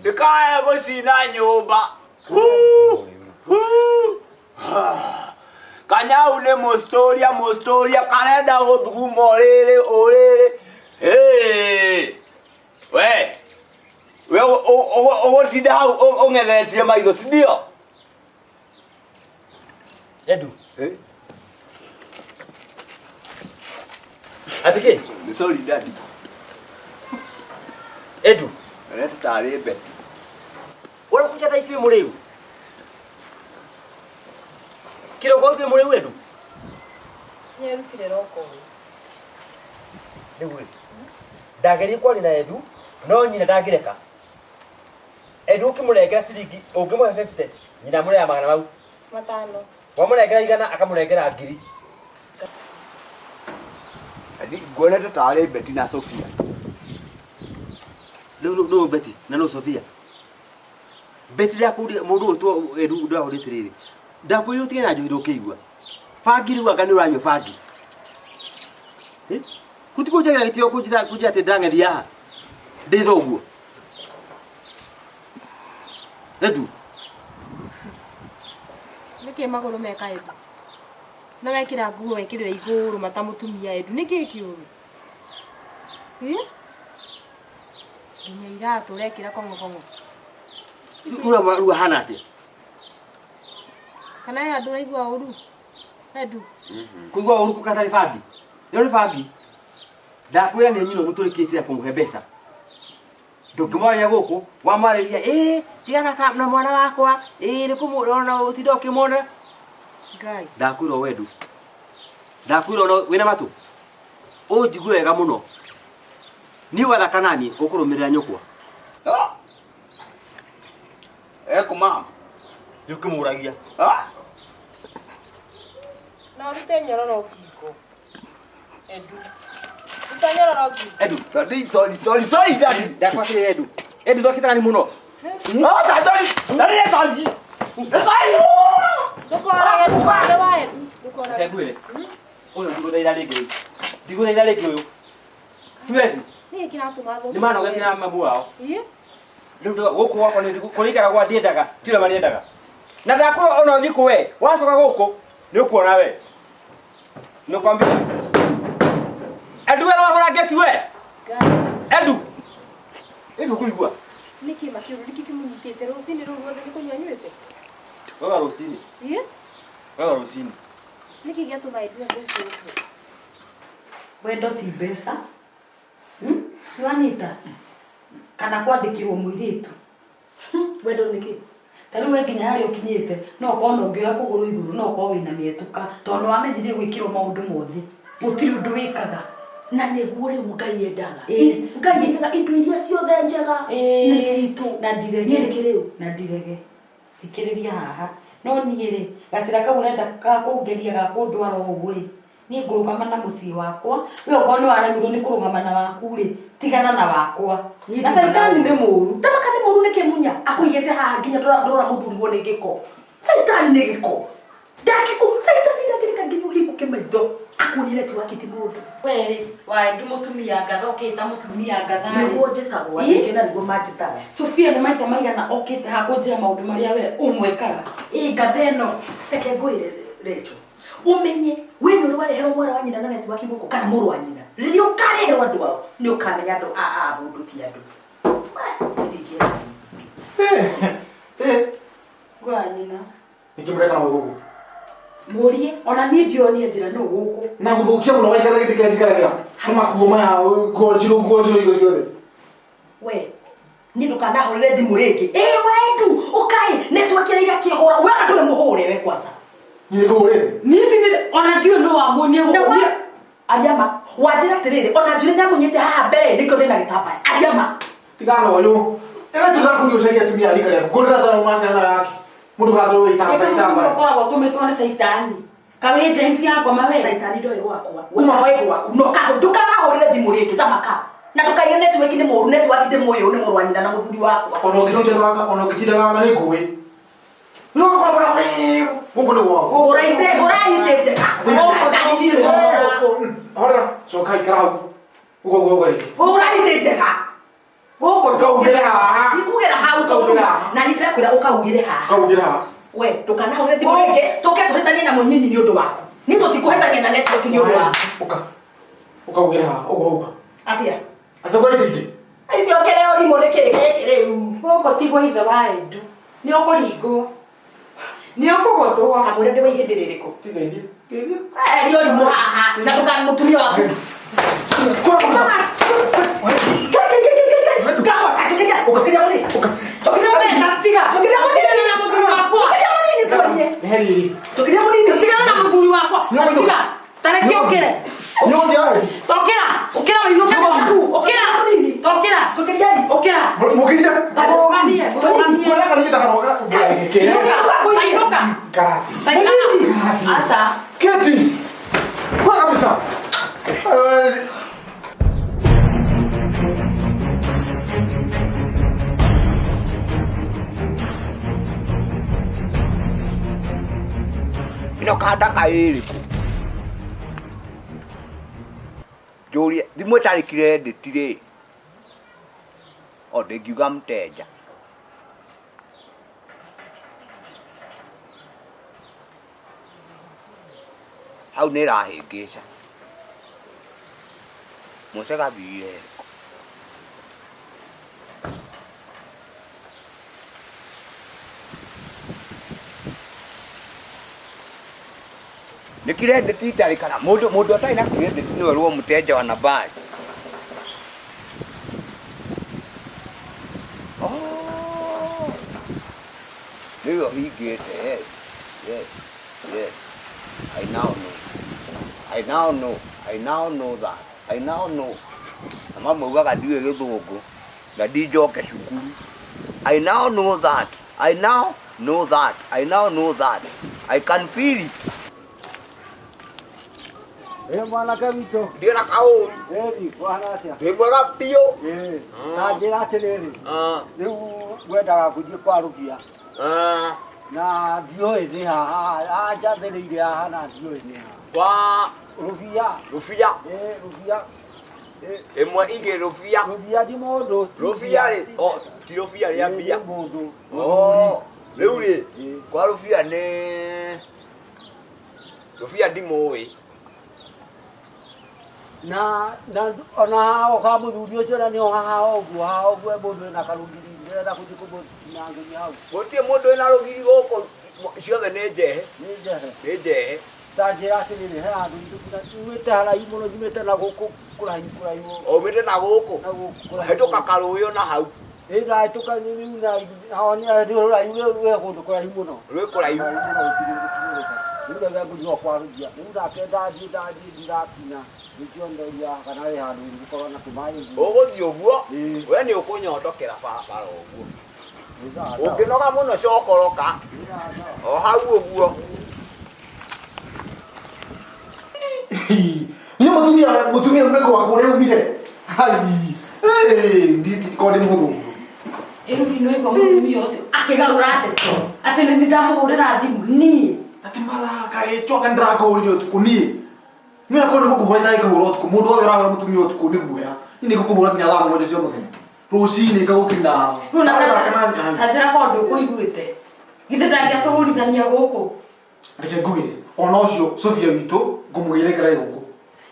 ndĩkae gũcina nyũmba. Kanyau nĩ mũstoria mũstoria karenda gũthuguma ũrĩrĩ ũrĩrĩ. We we ũgũtinda hau ũng'ethetie maitho si ndio? Edu. Atĩ kĩ? Sorry daddy. Edu. Ũrĩa tũtarĩ Betty. Ũrĩa kũnja thaa ici wĩ mũrĩu? Kĩroko wĩ mũrĩu Edu? Nĩerutire roko. Rĩu rĩ, ndageria kwaria na Edu no nyina ndangĩreka. Edu ũkĩmũnengera ciringi ũngĩmũhe 50 nyina amũrĩaga magana mau. Matano. Wamũnengera igana akamũnengera ngiri. Nguonete tarĩ Betty na Sofia. Rĩu nũ Betty na nũ Sofia? Betty ndakũria mũndũ ũgwĩtwo Edu ndakũria atĩrĩrĩ ndakwĩrire ũtige na njohi ndũkĩigua. Bangi rĩu anga nĩ ũranyua bangi. Kuti kũnjagĩra gĩtĩo kũnjĩra kũnjĩra atĩ ndang'ethia haha ndĩ thoguo. Edu. Nĩkĩ magũrũ meka Edu? Na wekĩra nguo wekĩrĩra igũrũ mata mũtumia Edu nĩkĩ kĩũru? Nginya iratũ ũrekĩra kong'o kong'o. Rĩu ahana atĩa? Kana he andũ ũraigua ũru? Edu. Kũigua ũru kũkatarĩ bangi. Ĩyo nĩ bangi. Ndakwĩra nĩ nyina ũmũtũrĩkĩtie ya kũmũhe mbeca. Ndũngĩmwarĩria gũkũ, wamwarĩria, ĩĩ tigana na mwana wakwa, ĩĩ nĩ kũmũrona ũtinda ũkĩmuona. Ngai. Ndakwĩra o Edu. Ndakwĩra ona wĩna matũ. Ũnjigue wega mũno. Niĩ wathaka naniĩ ũkũrũmĩrĩra nyũkwa. Ekũ mama. Nĩ ũkĩmũragia. Na ũrute nyororo ngingo. Edu. Mr. Nyororogi. Edu. Daddy, sorry, sorry, sorry, daddy. Ndakwatire Edu. Edu thokitana ni muno. Oh, sorry. Daddy, sorry. Sorry. Ndũkorage, ndũkorage wa Edu. Ndũkorage. Reke ngwĩre. Ũyũ ndigũthaitha rĩngĩ ũyũ. Ndigũthaitha rĩngĩ ũyũ. Siwezi. Nĩkĩ kĩratũma thũke? Nĩ manogetie na mamu wao. Ĩ? Rĩu gũkũ gwakwa nĩ kũrĩa ikaragwo ndiendaga, ti ũrĩa marĩendaga. Na ndakwĩra ona ũthiĩ kũ we, wacoka gũkũ nĩ ũkuona we. Nĩkwambia. Edu we wahũra ngeti we. Edu. Ĩndũ kũigua. Nĩkĩ makĩũru? Nĩkĩ kĩmũnyitĩte? Rũcinĩ rũu ruothe nĩ kũnyua anyuĩte? Wega rũcinĩ. Ĩ? Wega rũcinĩ. Nĩkĩ gĩatũma Edu athũke ũguo? Wendo ti mbeca. Nĩwanyita? Kana kwandĩkĩrwo mũirĩtu. Wendo nĩ kĩ? Ta rĩu we nginya harĩa ũkinyĩte no ũkorwo na ũngĩoya kũgũrũ igũrũ no ũkorwo wĩna mĩetũka tondũ nĩwamenyire gwĩkĩrwo maũndũ mothe. Gũtirĩ ũndũ wĩkaga. Na nĩguo rĩu Ngai endaga. Ĩ. Ngai endaga indo iria ciothe njega nĩ citũ. Na ndirege. Niĩ nĩkĩ rĩu? Na ndirege. Thikĩrĩria haha. No niĩ rĩ, gacĩra kau ũrenda ga kũngeria ga kũndwara ũũ rĩ, niĩ ngũrũgama na mũciĩ wakwa. We okorwo nĩwaremirwo nĩ kũrũgama na waku rĩ, tigana na wakwa. Na caitani nĩ mũru. Tamaka nĩ mũru nĩkĩ munya? Akũigĩte haha nginya ndũrora mũthurigwo nĩ gĩko. Caitani nĩ gĩko. Ndangĩkũ, caitani ndangĩreka nginya ũhingũke maitho. Akuonie netiwaki ti mũndũ. We rĩ, waendu mũtumia ngatha ũkĩta mũtumia ngatha rĩ. Nĩguo njĩtagwo, Ĩ? andũ na nĩguo manjĩtaga. Sofia nĩ maita maigana okĩte haha kũnjĩra maũndũ marĩa we ũmwĩkaga. Ĩ ngatha ĩno. Reke ngwĩre Rachel. Ũmenye we nĩ ũrĩ wareherwo mwana wa nyina na netiwaki gũkũ kana mũrũ wa nyina. Rĩrĩa ũkareherwo andũ ao nĩ ũkamenya andũ a mũndũ ti andũ. Ndingĩenda. Ngwa nyina. Nĩkĩ mũreka na gũkũ? Mũrie ona niĩ ndionie njĩra nũ gũkũ. Na gũthũkia mũno waikara gĩtĩ kĩrĩa njikaragĩra. Tũmakuo maya nguo njirũ nguo njirũ indo ciothe. We niĩ ndũkanahũrĩre thimũ rĩngĩ. Ĩ wendu ũkaĩ network ĩrĩa irakĩhũra we ona ndũrĩ mũhũre we kwaca. Niĩ nĩngũhũrĩte. Niĩ ndirĩ ona ndiũĩ nũ wamuonia Na gũkũ. wa Ariama wanjĩra atĩrĩrĩ ona njũrĩ nĩamũnyite haha mbere nĩkĩo ndĩna gĩtambaya. Ariama Tigana na ũyũ. Ĩwe tũrakũria ũcarie atumia a rika rĩaku. Ngũrĩra tondũ macana yake. Mũndũ gathũrwo itamba itamba. Ũkoragwo ũtũmĩtwo nĩ caitani. Kawĩ agent yakwa mawe. Caitani ndoĩ gwakwa. We oĩ gwaku. No ndũkanahũrĩre thimũ rĩngĩ thamaka. Na ndũkaiye network nĩ mũru network ndĩmũĩ ũyũ nĩ mũrũ wa nyina na mũthuri wakwa. Ona ũngĩtinda ona ũngĩtinda gaka nĩ ngũĩ. Gũkũ nĩ gwao. Ũraite ũraite njega. Horera, coka ikara hau. Ũguo ũguo ũguo rĩngĩ. Ũraite njega. Gũkũ Ũkaugĩre haha. Ndikugera hau tondũ na nĩ ndĩrakwĩra ũkaugĩre haha. Ũkaugĩre haha. We ndũkanahũrĩre thimũ rĩngĩ tũke tũhĩtanie na mũnyinyi nĩ ũndũ waku. Niĩ tũtikũhĩtania na network nĩ ũndũ waku. Ũka. Ũkaugĩre haha, ũguo ũka. Atĩa? Atĩ kũrĩ ingĩ. Icio kĩrĩ ũrimũ nĩ kĩ gĩkĩ rĩu? Gũkũ ti gwa ithe wa Edu. Nĩ ũkũringwo. Nĩ ũkũgũthwo. Kamwĩra ndĩ wa ihĩndĩ rĩrĩkũ? Kĩgeithie. Kĩgeithie. Eri ũrimũ haha na ndũkana mũtumia waku. Nĩ heri. Tũkĩria mũnini. Tigana na mũthuri wakwa. Tiga. Tareke ũkĩre. Nĩ ũgũthiĩ waĩ? Tokĩra. Ũkĩra ũinũke gwaku. Ũkĩra. Tokĩra. Tũkĩria. Ũkĩra. Mũkĩria. Tamũrũgamie. Mũrũgamie. Kũrĩa kana ndakaroga. Tainũka. Karati. Tainũka. Aca. Keti. Kwa kabisa. Ĩno kandaka ĩrĩkũ? Njũrie thimũ ĩtarĩ credit rĩ, o ndĩngiuga mteja. Hau nĩ ĩrahĩngĩca. Mũcega athire kũ? Nĩ credit itarĩ kana mũndũ mũndũ atarĩ na credit nĩwe rwo mteja wa nambari. Oh. Nĩwe ũhingĩte, yes, yes, yes. I now know. I now know. I now know that. I now know. Na mamaugaga ndiũĩ gĩthũngũ na ndinjoke cukuru. I now know that. I now know that. I now know that. I can feel it. Ĩ mwanake witũ. Ndirĩ na kaũru. Ĩni, kũhana atĩa? Ndĩ mwega biũ. Ĩ, ta njĩra atĩrĩrĩ, rĩu ngwendaga gũthiĩ kwa Rũbia na ndiũĩ nĩ haha, anjathĩrĩire haha na ndiũĩ nĩ haha. Kwa Rũbia. Rũbia. Ĩ, Rũbia. Ĩmwe igĩ Rũbia. Rũbia ti mũndũ. Rũbia rĩ, o ti Rũbia rĩa mbia. Nĩ mũndũ. Oh, rĩu rĩ, kwa Rũbia nĩ Rũbia ndimũĩ. Na na ona haha kwa mũthuri ũcio na nĩho haha ũguo, haha ũguo mũndũ wĩna karũgiri, ndĩrenda gũthiĩ kũmũtinangĩria hau. Gũtirĩ mũndũ wĩna rũgiri gũkũ, ciothe nĩ njehe. Nĩ njehe. Nĩ njehe. Ta njĩra atĩrĩrĩ, he handũ nyumĩte haraihu mũno, nyumĩte na gũkũ kũraihu kũraihu. Umĩte na gũkũ? Na gũkũ kũraihu. Hĩtũka karũĩ ona hau. Ĩ ndahĩtũka rĩu na hao nĩ rũraihu rwĩ kũndũ kũraihu mũno. Rwĩ kũraihu. Kũraihu mũno gũtirĩ gũkinyĩrĩka. Rĩu reke ngũthiĩ o kwa Rũbia. Rĩu nake ndathiĩ ndathiĩ ndirakinya. Nĩkĩo ndoria kana he handũ ingĩkorwo na tũmaĩ ũguo. Ũgũthiĩ ũguo, we nĩ ũkũnyondokera barabara ũguo. Ũngĩnoga mũno cokoroka. O hau ũguo. Niĩ mũtumia mũtumia ũrĩkũ waku ũrĩa umire hai ko ndĩ mũhũthũ Ĩrĩu nĩ waigua mũtumia ũcio akĩgarũra ndeto atĩ nĩ ndamũhũrĩra thimũ niĩ. Atĩ maraka ĩ coka nĩndĩrakũhũrire ũtukũ niĩ niĩ nakorwo nĩ gũkũhũra itagĩkũhũra ũtukũ mũndũ wothe ũrahũra mũtumia ũtukũ nĩ guoya niĩ nĩ ngũkũhũra nginya thaa mũgwanja cia mũthenya rũcinĩ ngagũkinya Rĩu na ta njĩra korwo ndũkũiguĩte. Githĩ ndangĩatũhũrithania gũkũ. Reke ngũgĩre ona ũcio Sofia witũ ngũmũgĩre kĩraĩ gũkũ.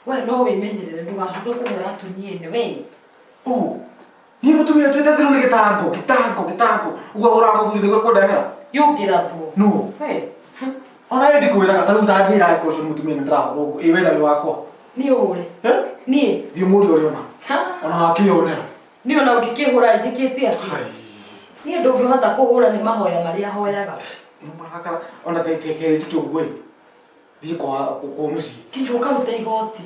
We no wĩmenyerere ndũgacoke kũhũra atumia ene we. Ũ niĩ mũtumia twĩte thĩrũ nĩ gĩtango gĩtango gĩtango ũguo ahũraga mũthuri nĩguo kũndehera. Yũngĩrathwo. Nũ? We. Ona we ndikwĩraga ta rĩu ta njĩra angĩkorwo ũcio nĩ mũtumia nĩ ndĩrahũra ũguo ĩ we na wĩ wakwa. Niĩ ũre. Niĩ. Thiĩ ũmũrie ũrĩa ona. Ona wakĩyonera. Niĩ ona ũngĩkĩhũra njĩkĩte atĩa? Niĩ ndũngĩhota kũhũra nĩ mahoya marĩa hoyaga. Marakara ona teke njĩke ũguo ĩ. Thiĩ kwa kwa mũciĩ. Kinya ũkarute igoti.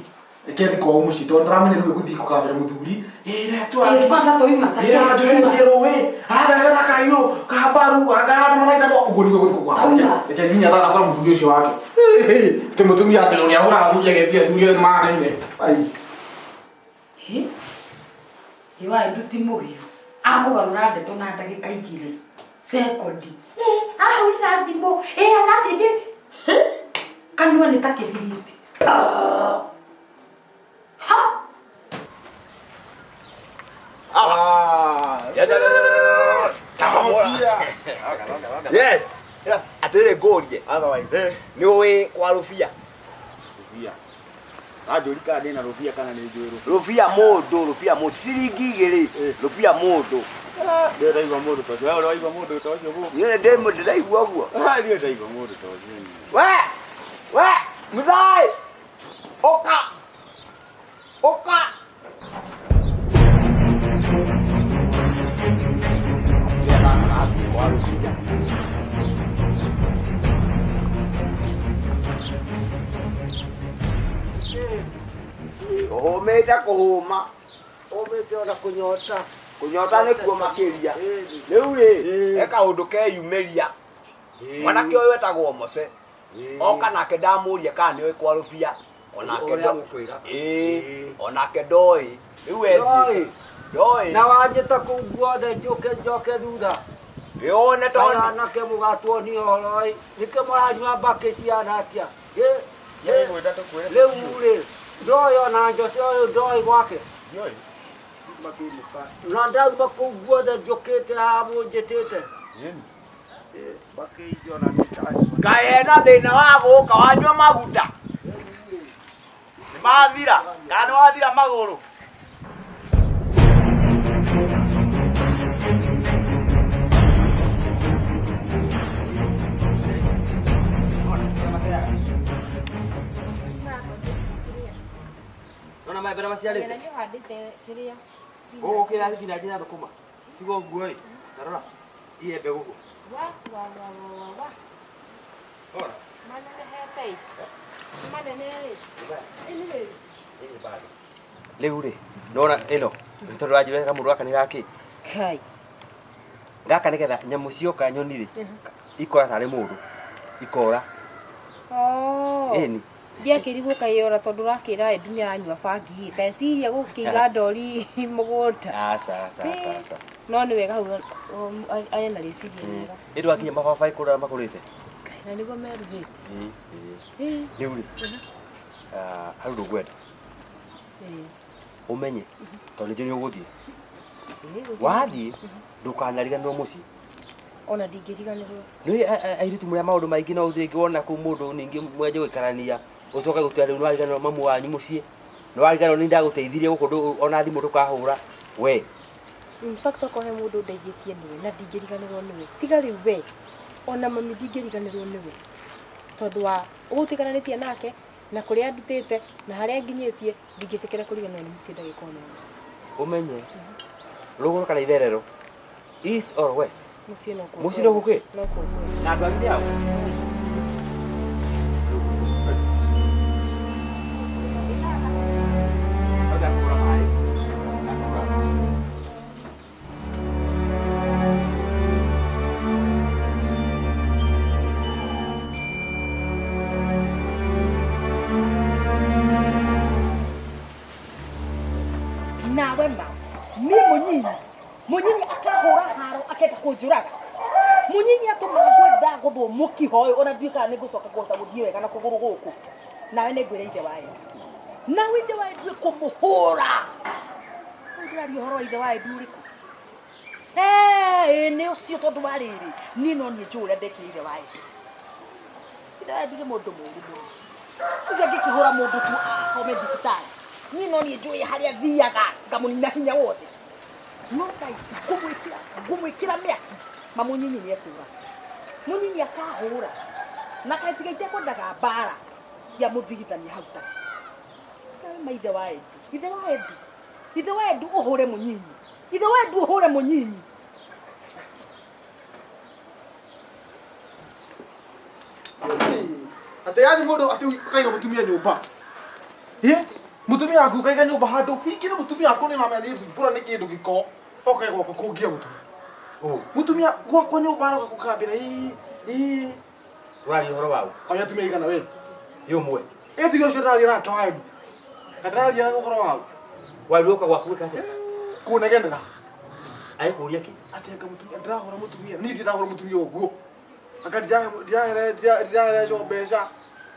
Reke thiĩ kwao mũciĩ tondũ ndĩramenya rĩu ĩgũthiĩ kũgathĩra mũthuri. Ĩ na tu Ĩ, kwanza twauma ta Ĩ aranjohetie rũĩ arathereca na kahiũ ka mbaru akahanda maraitha ũguo nĩguo gũthiĩ kũgwa. Tauma. Reke nginya thana kwa mũthuri ũcio wake. Atĩ mũtumia atĩ ũrĩa ahũraga athuri agecia athuri othe mahanaine. Ai. Hĩ? Ĩ wa nduti mũhiũ. Akũgarũra ndeto na ndagĩka igĩrĩ. Sekondi. Ĩ, ahũrĩra thimũ. Ĩ, aranjĩrire. Hĩ? Kanua nĩ ta kĩbiriti. Ha! Yes. Yes. Atĩrĩ ngũrie. Otherwise, eh. Nĩ ũĩ kwa Rũbia? Rũbia. Anjũri kana ndĩna rũbia kana nĩ njũĩ rũbia. Rũbia mũndũ, rũbia mũndũ. Ciringi igĩrĩ, rũbia mũndũ. Ndĩrĩ ndaigua mũndũ ta ũcio. We ũrĩ waigua mũndũ ta ũcio gũkũ? Niĩ ndĩ ndĩraigua ũguo. Ah, niĩ ndaigua mũndũ ta ũcio. We! We! Mũthai! Ũka! Ũka! Ũhũmĩte kũhũma. Ũmĩte ona kũnyota. Kũnyota nĩkuo makĩria. Rĩu rĩ, he kaũndũ keyumĩria. Mwanake ũyũ wetagwo Mose. Oka nake ndamũria kana nĩoĩ kwa Rũbia. Onake Ũrĩa ngũkwĩra. Ĩĩ, onake ndoĩ. Rĩu wethiĩ. Ndoĩ. Na wanjĩta kũu guothe njũke njoke thutha. Wĩone tondũ. Anake mũgatuonia ũhoro ĩ. Nĩkĩ mũranyua mbakĩ cihana atĩa? Rĩu rĩ, ndoĩ ona Jose ũyũ ndoĩ gwake. Na ndauma kũu guothe njũkĩte haha mũnjĩtĩte. Kaĩ ena thĩna wa gũka wanyua maguta. Nĩ mathira. Kana nĩ wathira magũrũ. Nona maembere maciarĩte gũkũ kĩra thibinanji na thũkũma tiga ũguo ĩ ta rora iembe gũkũ Ora. Rĩu rĩ nona ĩno tondũ wanjĩra kamũndũ gaka nĩ gakĩ Kai. Gaka nĩgetha nyamũ cioka nyoni rĩ ikora tarĩ mũndũ ikora. Oh. Ĩni. Ndiakĩrigwo kaĩ ora tondũ ũrakĩra Edu nĩ aranyua bangi kaeciria gũkĩiga ndori mũgũnda. Aca aca aca aca. No nĩ wega hau arĩ na rĩciria rĩega. Ĩ ndwakinya mababaĩ kũrĩa makũrĩte? Na nĩguo meruhĩte. Ĩ ĩ. Rĩu rĩ, hau ndũngwenda ũmenye tondũ nĩ ũgũthiĩ. Wathiĩ ndũkanariganĩrwo mũciĩ. Ona ndingĩriganĩrwo. Nĩ airĩtu mũrĩa maũndũ maingĩ no ũthiĩ wona kũu mũndũ ningĩ mwenje gũikarania ũcoke gũtua rĩu nĩwariganĩrwo mamu wanyu mũciĩ nĩwariganĩrwo nĩ ndagũteithirie gũkũ ona thimũ ndũkahũra we. In fact okorwo he mũndũ ndeithĩtie nĩwe na ndingĩriganĩrwo nĩwe. Tiga rĩu we ona mami ndingĩriganĩrwo nĩwe tondũ wa ũguo tũikaranĩtie nake na kũrĩa ndutĩte na harĩa nginyĩtie ndingĩtĩkĩra kũriganĩrwo nĩ mũciĩ ndagĩka ona ĩmwe. Ũmenye rũgũrũ kana itherero, east or west, Mũciĩ no kuo. Mũciĩ no kuo kĩ? No kuo kwega. Na andũ anyu nĩ ao? Nawe ma niĩ mũnyinyi mũnyinyi akahũra haro akenda kũnjũraga mũnyinyi atũma ngwenda gũthwo mũkiho ũyũ ona ndiũĩ kana nĩngũcoka kũhota gũthiĩ wega na kũgũrũ gũkũ nawe nĩngwĩra ithe wa Edu nawe ithe wa Edu kũmũhũra rĩu ndĩraria ũhoro wa ithe wa Edu ũrĩkũ ĩĩ nĩ ũcio tondũ wa rĩrĩ niĩ no niĩ njũĩ ũrĩa ndekire ithe wa Edu. Ithe wa Edu nĩ mũndũ mũũru mũno ũcio angĩkĩhũra mũndũ tu akome thibitarĩ niĩ no niĩ njũĩ harĩa thiaga ngamũnina hinya wothe no thaa ici ngũmwĩkĩra ngũmwĩkĩra mĩaki ma mũnyinyi nĩ ekũra mũnyinyi akahũra na kaĩ tiga itekwendaga mbara ya mũthigithania hau ta nawe ma ithe wa Edu ithe wa Edu ithe wa Edu ũhũre mũnyinyi ithe wa Edu ũhũre mũnyinyi. Atĩ yani mũndũ atĩ ũkaiga mũtumia nyũmba. Ĩ mũtumia waku ũkaiga nyũmba handũ hingĩre mũtumia waku nĩ ũramenya nĩ thumbũra nĩ kĩndũ gĩko ũkaiga gwakwa kũngia mũtumia. Mũtumia gwakwa nyũmba aroka gũkambĩra ĩ ĩ. Ũraria ũhoro waũ? Kwani atumia aigana we? Ĩ ũmwe. Ĩ tiga ũcio ndĩraria nake wa Edu. Kana ndĩraria ũhoro waũ? Waru ũka gwaku gwĩka atĩa? Kũnegenera. Agĩkũria kĩ? Atĩ anga mũtumia ndĩrahũra mũtumia niĩ ndirahũra mũtumia ũguo. Anga ndirahere ndirahere mbeca.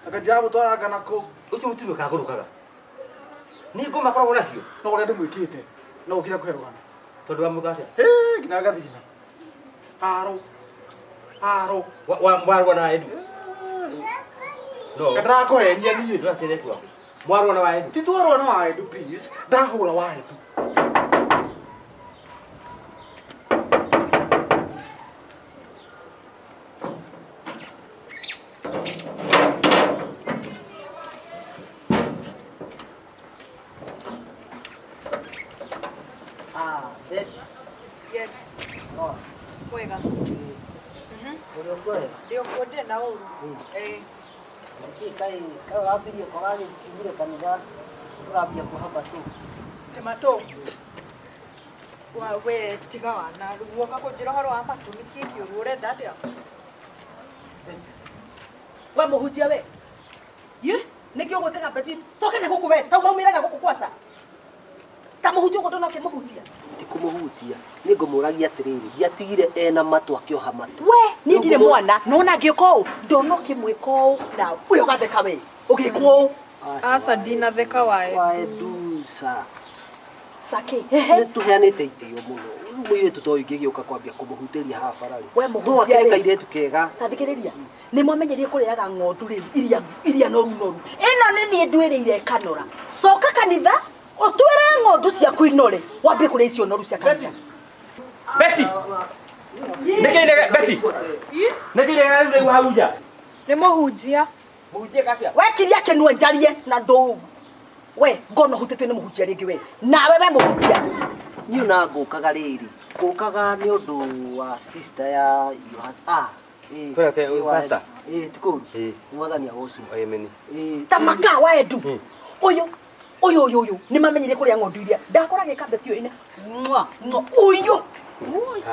Anga ndiramũtwara na kũ. Ũcio mũtumia ũkagũrũkaga. Nĩ ngoma akoragwo nacio? No ũrĩa ndĩmwĩkĩte no ũkire kũhe rũgano. Tondũ wamwĩka atĩa? Ĩ nginya ngathina. Haro. Haro. Mwarũa na Edu? No. Ndĩrakũhenia niĩ. Ndũrakĩrĩa tu waku. Mwarũa na wa Edu? Ti twarũa na wa Edu please. Ndahũra wa Edu. Ah, Betty. Yes. No. Wega. Ũrĩ ũkuo wega? Ndĩ ũkuo ndirĩ na ũru. Ĩĩ. Nĩkĩ kaĩ kaĩ ũrambirie kwaga gĩkiumire kanitha ũrambia kuoha matũ? Ndĩ matũ. Wa we tiga wana rĩu woka kũnjĩra ũhoro wa matũ nĩkĩ kĩũru ũrenda atĩa? We mũhunjia we. Ye nĩkĩ ũgwĩkaga Betty coke na gũkũ we tau maumĩra na gũkũ kwaca. Ta mũhunjia ũguo ndona ũkĩmũhutia. Ti kũmũhutia nĩ ngũmũragia atĩrĩrĩ ndiatigire ena matũ akĩoha matũ. We niĩ ndirĩ mwana nona ngĩũka ũũ ndona ũkĩmwĩka ũũ na ũyũ ũgatheka we ũgĩkwo ũũ. Aca ndinatheka wa Edu. Wa Edu ca. Sake. Nĩ tũheanĩte itĩo mũno. Rĩu mũirĩtu ta ũyũ ingĩgĩũka kwambia kũmũhutĩria haha bara-rĩ. We mũhunjia No akĩrĩ rĩ. kairĩtu kega. Ta thikĩrĩria nĩ mwamenyerie kũrĩaga ng'ondu rĩu iria iria noru noru ĩno nĩ niĩ ndwĩrĩire ĩkanora coka kanitha ũtwĩre ng'ondu ciaku inore wambie kũrĩa icio noru cia kanitha. Betty! Nĩkĩ inege Betty? Nĩkĩ inege rĩu hau nja? Nĩ mũhunjia. Mũhunjia gatĩa? We kiria kĩnua njarie na ndũ we ngona ũhutĩtio nĩ mũhunjia rĩngĩ we nawe we mũhunjia. Niĩ ona ngũkaga rĩrĩ ngũkaga nĩ ũndũ wa sister ya your husband. Ah, ĩĩ. Kwĩna te- pastor? Ĩĩ ti kũũru. Ĩĩ. Mwathani agocwo. Amen. Ĩĩ. Ta maka wa Edu ũyũ ũyũ ũyũ ũyũ nĩ mamenyire kũrĩa ng'ondu iria ndakora gĩka Betty ũyũ ine mwa mwa ũyũ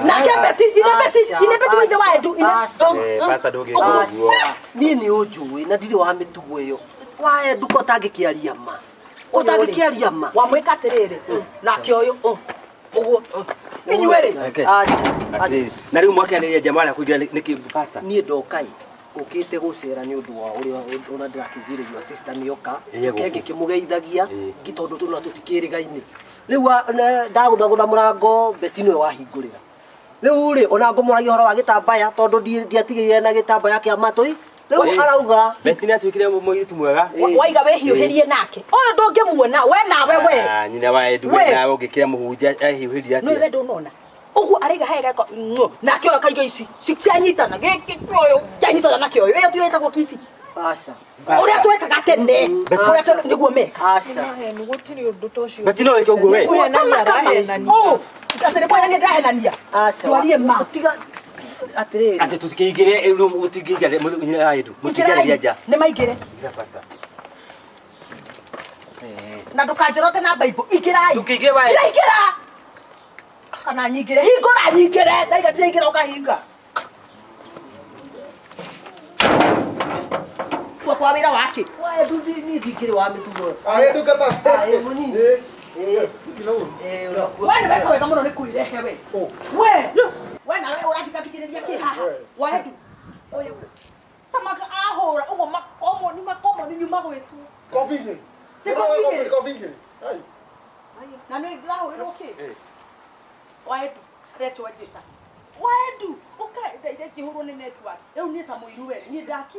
nake Betty ine Betty ine Betty wa ithe wa Edu ine Eh, pastor ndũngĩka ũguo. Niĩ nĩ ũnjũĩ na ndirĩ wa mĩtugo ĩyo. Wae nduka ũtangĩkĩaria ma. Ũtangĩkĩaria ma. Wamwĩka atĩrĩrĩ, nake ũyũ ũguo inyuĩ rĩ. Reke. Aca. Aca. Atĩrĩrĩ, na rĩu mwakĩanĩria jamaa arĩa kũingĩra nĩkĩ pastor? Niĩ ndoka ĩ ũkĩte gũcera nĩ ũndũ wa ũrĩa ona ndĩrakĩiguire your sister nĩoka Ĩĩ, gũkũ. ke ngĩkĩmũgeithagia Ĩĩ. ngi tondũ tũna tũtikĩrĩgaine rĩu ndagũthagũtha mũrango Beti nĩwe wahingũrĩra rĩu rĩ ona ngũmũragia ũhoro wa gĩtambaya tondũ ndiatigĩrire na gĩtambaya kĩa matũ ĩ rĩu Ĩĩ. arauga Beti nĩatuĩkire mũirĩtu mwega. Ĩĩ. Waiga wĩhiũhĩrie nake ũyũ ndũngĩmuona we nawe we. Ah, nyina wa Edu We. we nawe ũngĩkĩra mũhunjia ehiũhĩrie Nĩ we atĩa? ndũnona ũguo araiga he geko nake ũyũ akaiga ici cianyitana gĩkĩ ũyũ kĩanyitana nakĩ ũyũ ĩyo tiyo ĩtagwo kici. Aca. Ũrĩa twekaga tene Beti. ũrĩa nĩguo meka. Aca. Henu gũtirĩ ũndũ ta ũcio. Beti no wĩke ũguo we. Kũhenania arahenania. Ũũ, atĩ nĩ kũhenania ndĩrahenania. Aca. Twarie ma. Tiga atĩrĩrĩ. Atĩ tũtikĩingĩre rĩu mũtingĩingĩra nyina wa Edu. Mũtingĩarĩria nja. Nĩ maingĩre. Ingĩra pastor. Eh. Na ndũkanjorote na Bible. Ingĩrai. Ndũkĩingĩre wa Edu. Ingĩra ingĩra. Kana nyingĩre. Hingũra nyingĩre. Ndaiga ndiraingĩra ũkahinga. Kwa kwa wĩra wake. Wae ndu niĩ ndingĩrĩ wa mĩtugo. Aĩ ndungata. Aĩ mũnyinyi. Ĩĩ. Ĩĩ. Yes. Ĩĩ ũrakuo. We nĩ weka wega mũno nĩ kwĩrehe we. We. We nawe ũrathikathikĩrĩria kĩ haha? Waendu. Ũyũ. Ta maka ahũra ũguo makomoni makomoni nyuma gwĩtwo. Kobi igĩrĩ. Ti kobi igĩrĩ. Kobi igĩrĩ. Ai. Na nĩ ndĩrahũrĩrwo kĩ? Waendu. Retwo njĩta. Waendu. Ũka ndaikĩhũrwo nĩ network. Rĩu niĩ ta mũiru we, niĩ ndaki.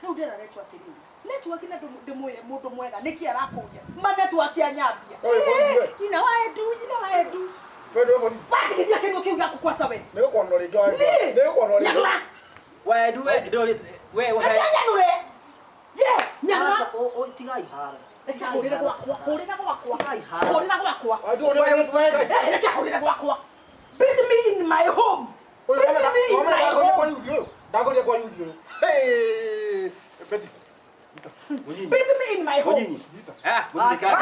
Rĩu ndĩra retwo atĩrĩrĩ. Network na ndĩmũĩ mũndũ mwega nĩkĩ arakũria? Ma network ya nyambia. Oi, boni we. Nyina waendu, nyina waendu. We ndwe boni. Watigithia kĩnyua kĩu gĩaku kwaca we. Nĩ gũkwanũra rĩngĩ wa. Niĩ. Nĩ gũkwanũra rĩngĩ. Nyanũra. Wa Edu we ndũrĩ we Reke nyanũre. Yes, nyanũra. Aca, tigai haro. Reke hũrĩre gwakwa, hũrĩra gwakwa. Tigai haro. Hũrĩra gwakwa. Wa ndũ ũrĩa. Reke hũrĩre gwakwa. Beat me in my home. Ũyũ Beat me in my ndagũria kwa home. yuthi ũyũ. Ndagũria kwa yuthi ũyũ. Hey. Beti. Mũnyinyi. Beat me in my home. Mũnyinyi. Ah, mũnyinyi kari.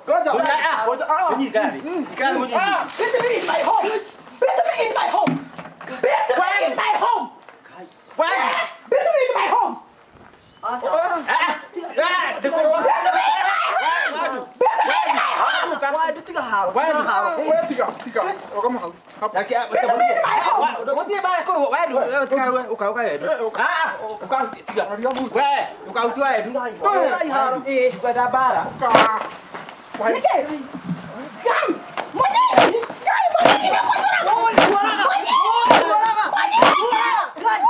Ngoja. Ah, Ngoja. Ah. Mũnyinyi kari. Kari mũnyinyi. Beat me in my home. Beat me in my home. Beat me in my home. Wa Beat me in my home. Aca. Ah, ndĩkũrũa. Beat me in my home. Beat me in my home. Wae ndu tiga haro. Tiga haro. We tiga, tiga. Rũgama hau. Hau. Reke, gũtirĩ mbara ĩkũrũo. Wa Edu, we tiga we, ũka ũka Edu. Ah, ũka tiga. We, ũkahutia Edu. Tigai haro. Ndikwenda mbara. Nĩkĩ? Ngai, mũnyinyi. Ngai, mũnyinyi nĩũkũnjũraga. Oi, guaraga. Oi, guaraga. Guaraga. Ngai.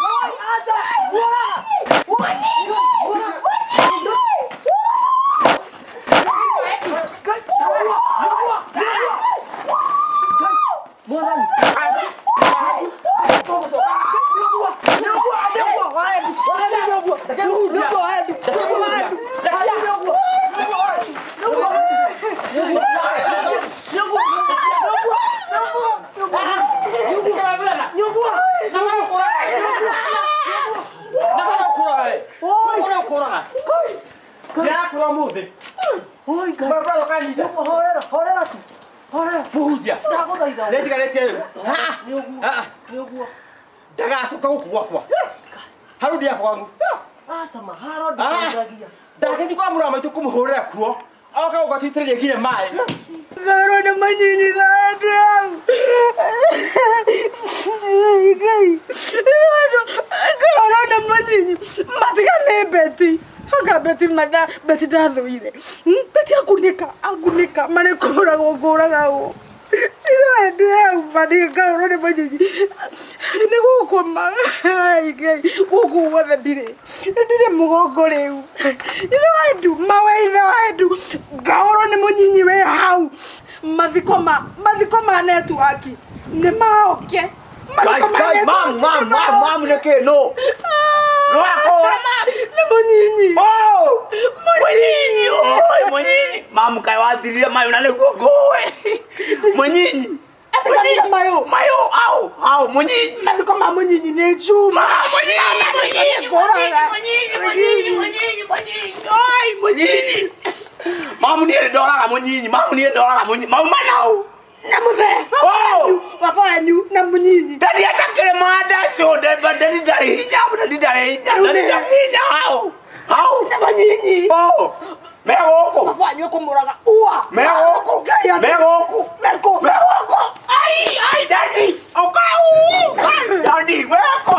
Oi, aca. Guaraga. Mũnyinyi. Mũnyinyi. Ngai. Nĩguo, nĩguo, nĩguo. Ngai. Mwathani. Nĩguo, nĩguo, nĩguo, wae ndu. Wae ndu nĩguo. Nĩguo, wae ndu. Nĩguo, wae ndu. Wae ndu nĩguo. Nĩguo, wae ndu. Nĩguo. Nĩguo. Nĩguo, nĩguo, nĩguo, nĩguo. Nĩguo. Oi. Ndĩrakũra ũmũthĩ. Oi, Ngai. Barabara ũkanyita. Nĩguo, horera, horera tu. Horera. Mũhunjia. Ndagũthaitha. Nĩnjigarĩtie rĩu. Nĩ ũguo. Ah. Nĩ ũguo. Ndagacoka gũkũ gwakwa. Hau ndiakwa kwangu. Aca maharo ndĩkũragia. Ndagĩthiĩ kwa mũrũ wa maitũ kũmũhũrĩra kuo. Oka gũka tũitĩrĩrie nginya maĩ. Ngorwo nĩ manyinyi andũ au. Ngai. Ngorwo nĩ manyinyi. Matiga nĩ Beti. Anga Beti mada Beti ndathũire. Beti akunĩka akunĩka marĩ kũragwo ngũragagwo. Ithe andũ au mani ngorwo nĩ manyinyi. Nĩ gũkũ ma. Ai Ngai. Gũkũ guothe ndirĩ. Ndirĩ mũgongo rĩu. Ithe wa andũ mawe ithe wa andũ. Ngahũrwo nĩ mũnyinyi wĩ hau. Mathiko ma mathiko ma network nĩ maoke. Mathiko ma Ngai, network mam, nĩ mam, mam, maoke. mam, nĩkĩ no? Nĩwakũra? Nĩ mũnyinyi. Oh! Mũnyinyi, oi, mũnyinyi. Mamu kaĩ wathirire mayũ na nĩguo ngũĩ. Mũnyinyi. Atiganire mayũ. Mayũ, au, au, mũnyinyi. Mathiko ma mũnyinyi nĩ Juma. Mũnyinyi, mũnyinyi, Ngũraga. mũnyinyi, mũnyinyi, mũnyinyi, mũnyinyi. Oi, mũnyinyi. Mamu niĩ ndoraga mũnyinyi, mamu niĩ ndoraga mũnyinyi. Mauma nau. Na mũthee. Oh! Baba wanyu na mũnyinyi. Ndathiĩte kĩrĩma ndaci. Acio ndani ndarĩ hinya, ndani ndarĩ hinya, ndani ndarĩ hinya hau. Hau. Na manyinyi. Oh. Me gũkũ. Baba wanyu ekũmũraga ua. Me gũkũ. Ngai Me gũkũ. Mekũ. Me gũkũ. Ai, ai, dadi. Oka u. Dadi, weko.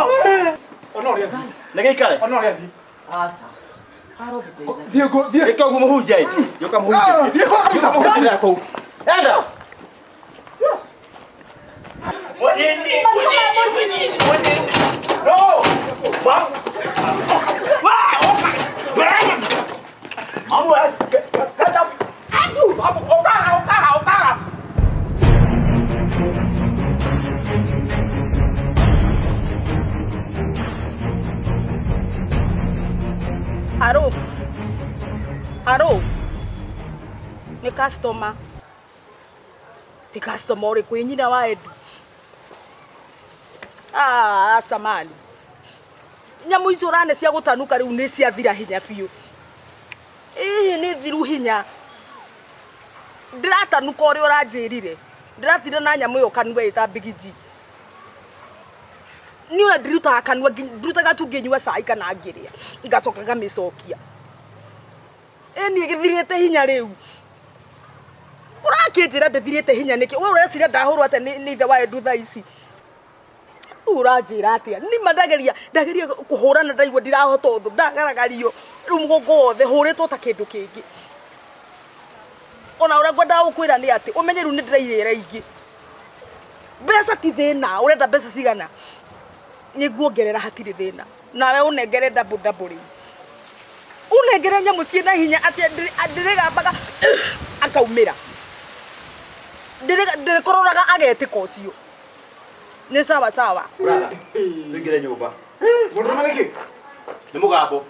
Ona ũrĩa athiĩ. Nĩ gĩikare. Ona ũrĩa athiĩ. Aca. Thiĩ ngũ, thiĩ. Ĩka ũguo mũhunjia ĩ. Gĩũka mũhunjia. Ah, thiĩ kwa kabisa. Mũhunjia kũu. Enda. Mwenini, mwenini, mwenini, mwenini. No. Wa. Wa, oka. Wewe. Mamu, kata. Ayu, mamu, oka, oka, oka. Haro. Haro. Nĩ customer. Ti customer ũrĩkũ ĩ nyina wa Edu. Ah, samani. Nyamũ icio ũrane cia gũtanuka rĩu nĩ ciathira hinya biũ. Ĩĩ nĩ thiru hinya. Ndĩratanuka ũrĩa ũranjĩrire. Ndĩratinda na nyamũ ĩyo kanua ĩta bigiji. Niĩ ona ndirutaga kanua ndirutaga tu ngĩnyua cai kana ngĩrĩa ngacoka ngamĩcokia. Ĩ niĩ gĩthirĩte hinya rĩu. Ũrakĩnjĩra ndĩthirĩte hinya nĩkĩ? We ũreciria ndahũrwo atĩa nĩ ithe wa Edu thaa ici? Rĩu ũranjĩra atĩa? Nĩma ndageria ndageria kũhũrana ndaigua ndirahota ũndũ ndagaragario rĩu mũgongo wothe hũrĩtwo ta kĩndũ kĩngĩ. Ona ũrĩa ngwendaga gũkwĩra nĩ atĩ ũmenye rĩu nĩ ndĩraiyĩra ingĩ. Mbeca ti thĩna, ũrenda mbeca cigana? Nĩ nguongerera hatirĩ thĩna. Nawe ũnengere double double rĩu. Ũnengere nyamũ ciĩna hinya atĩ ndĩrĩgambaga akaumĩra. Ndĩrĩkororaga agetĩka ũcio. Nĩ sawa sawa. Brother, tũingĩre nyũmba. Mũndũrũme nĩkĩ? Nĩ mũgambo.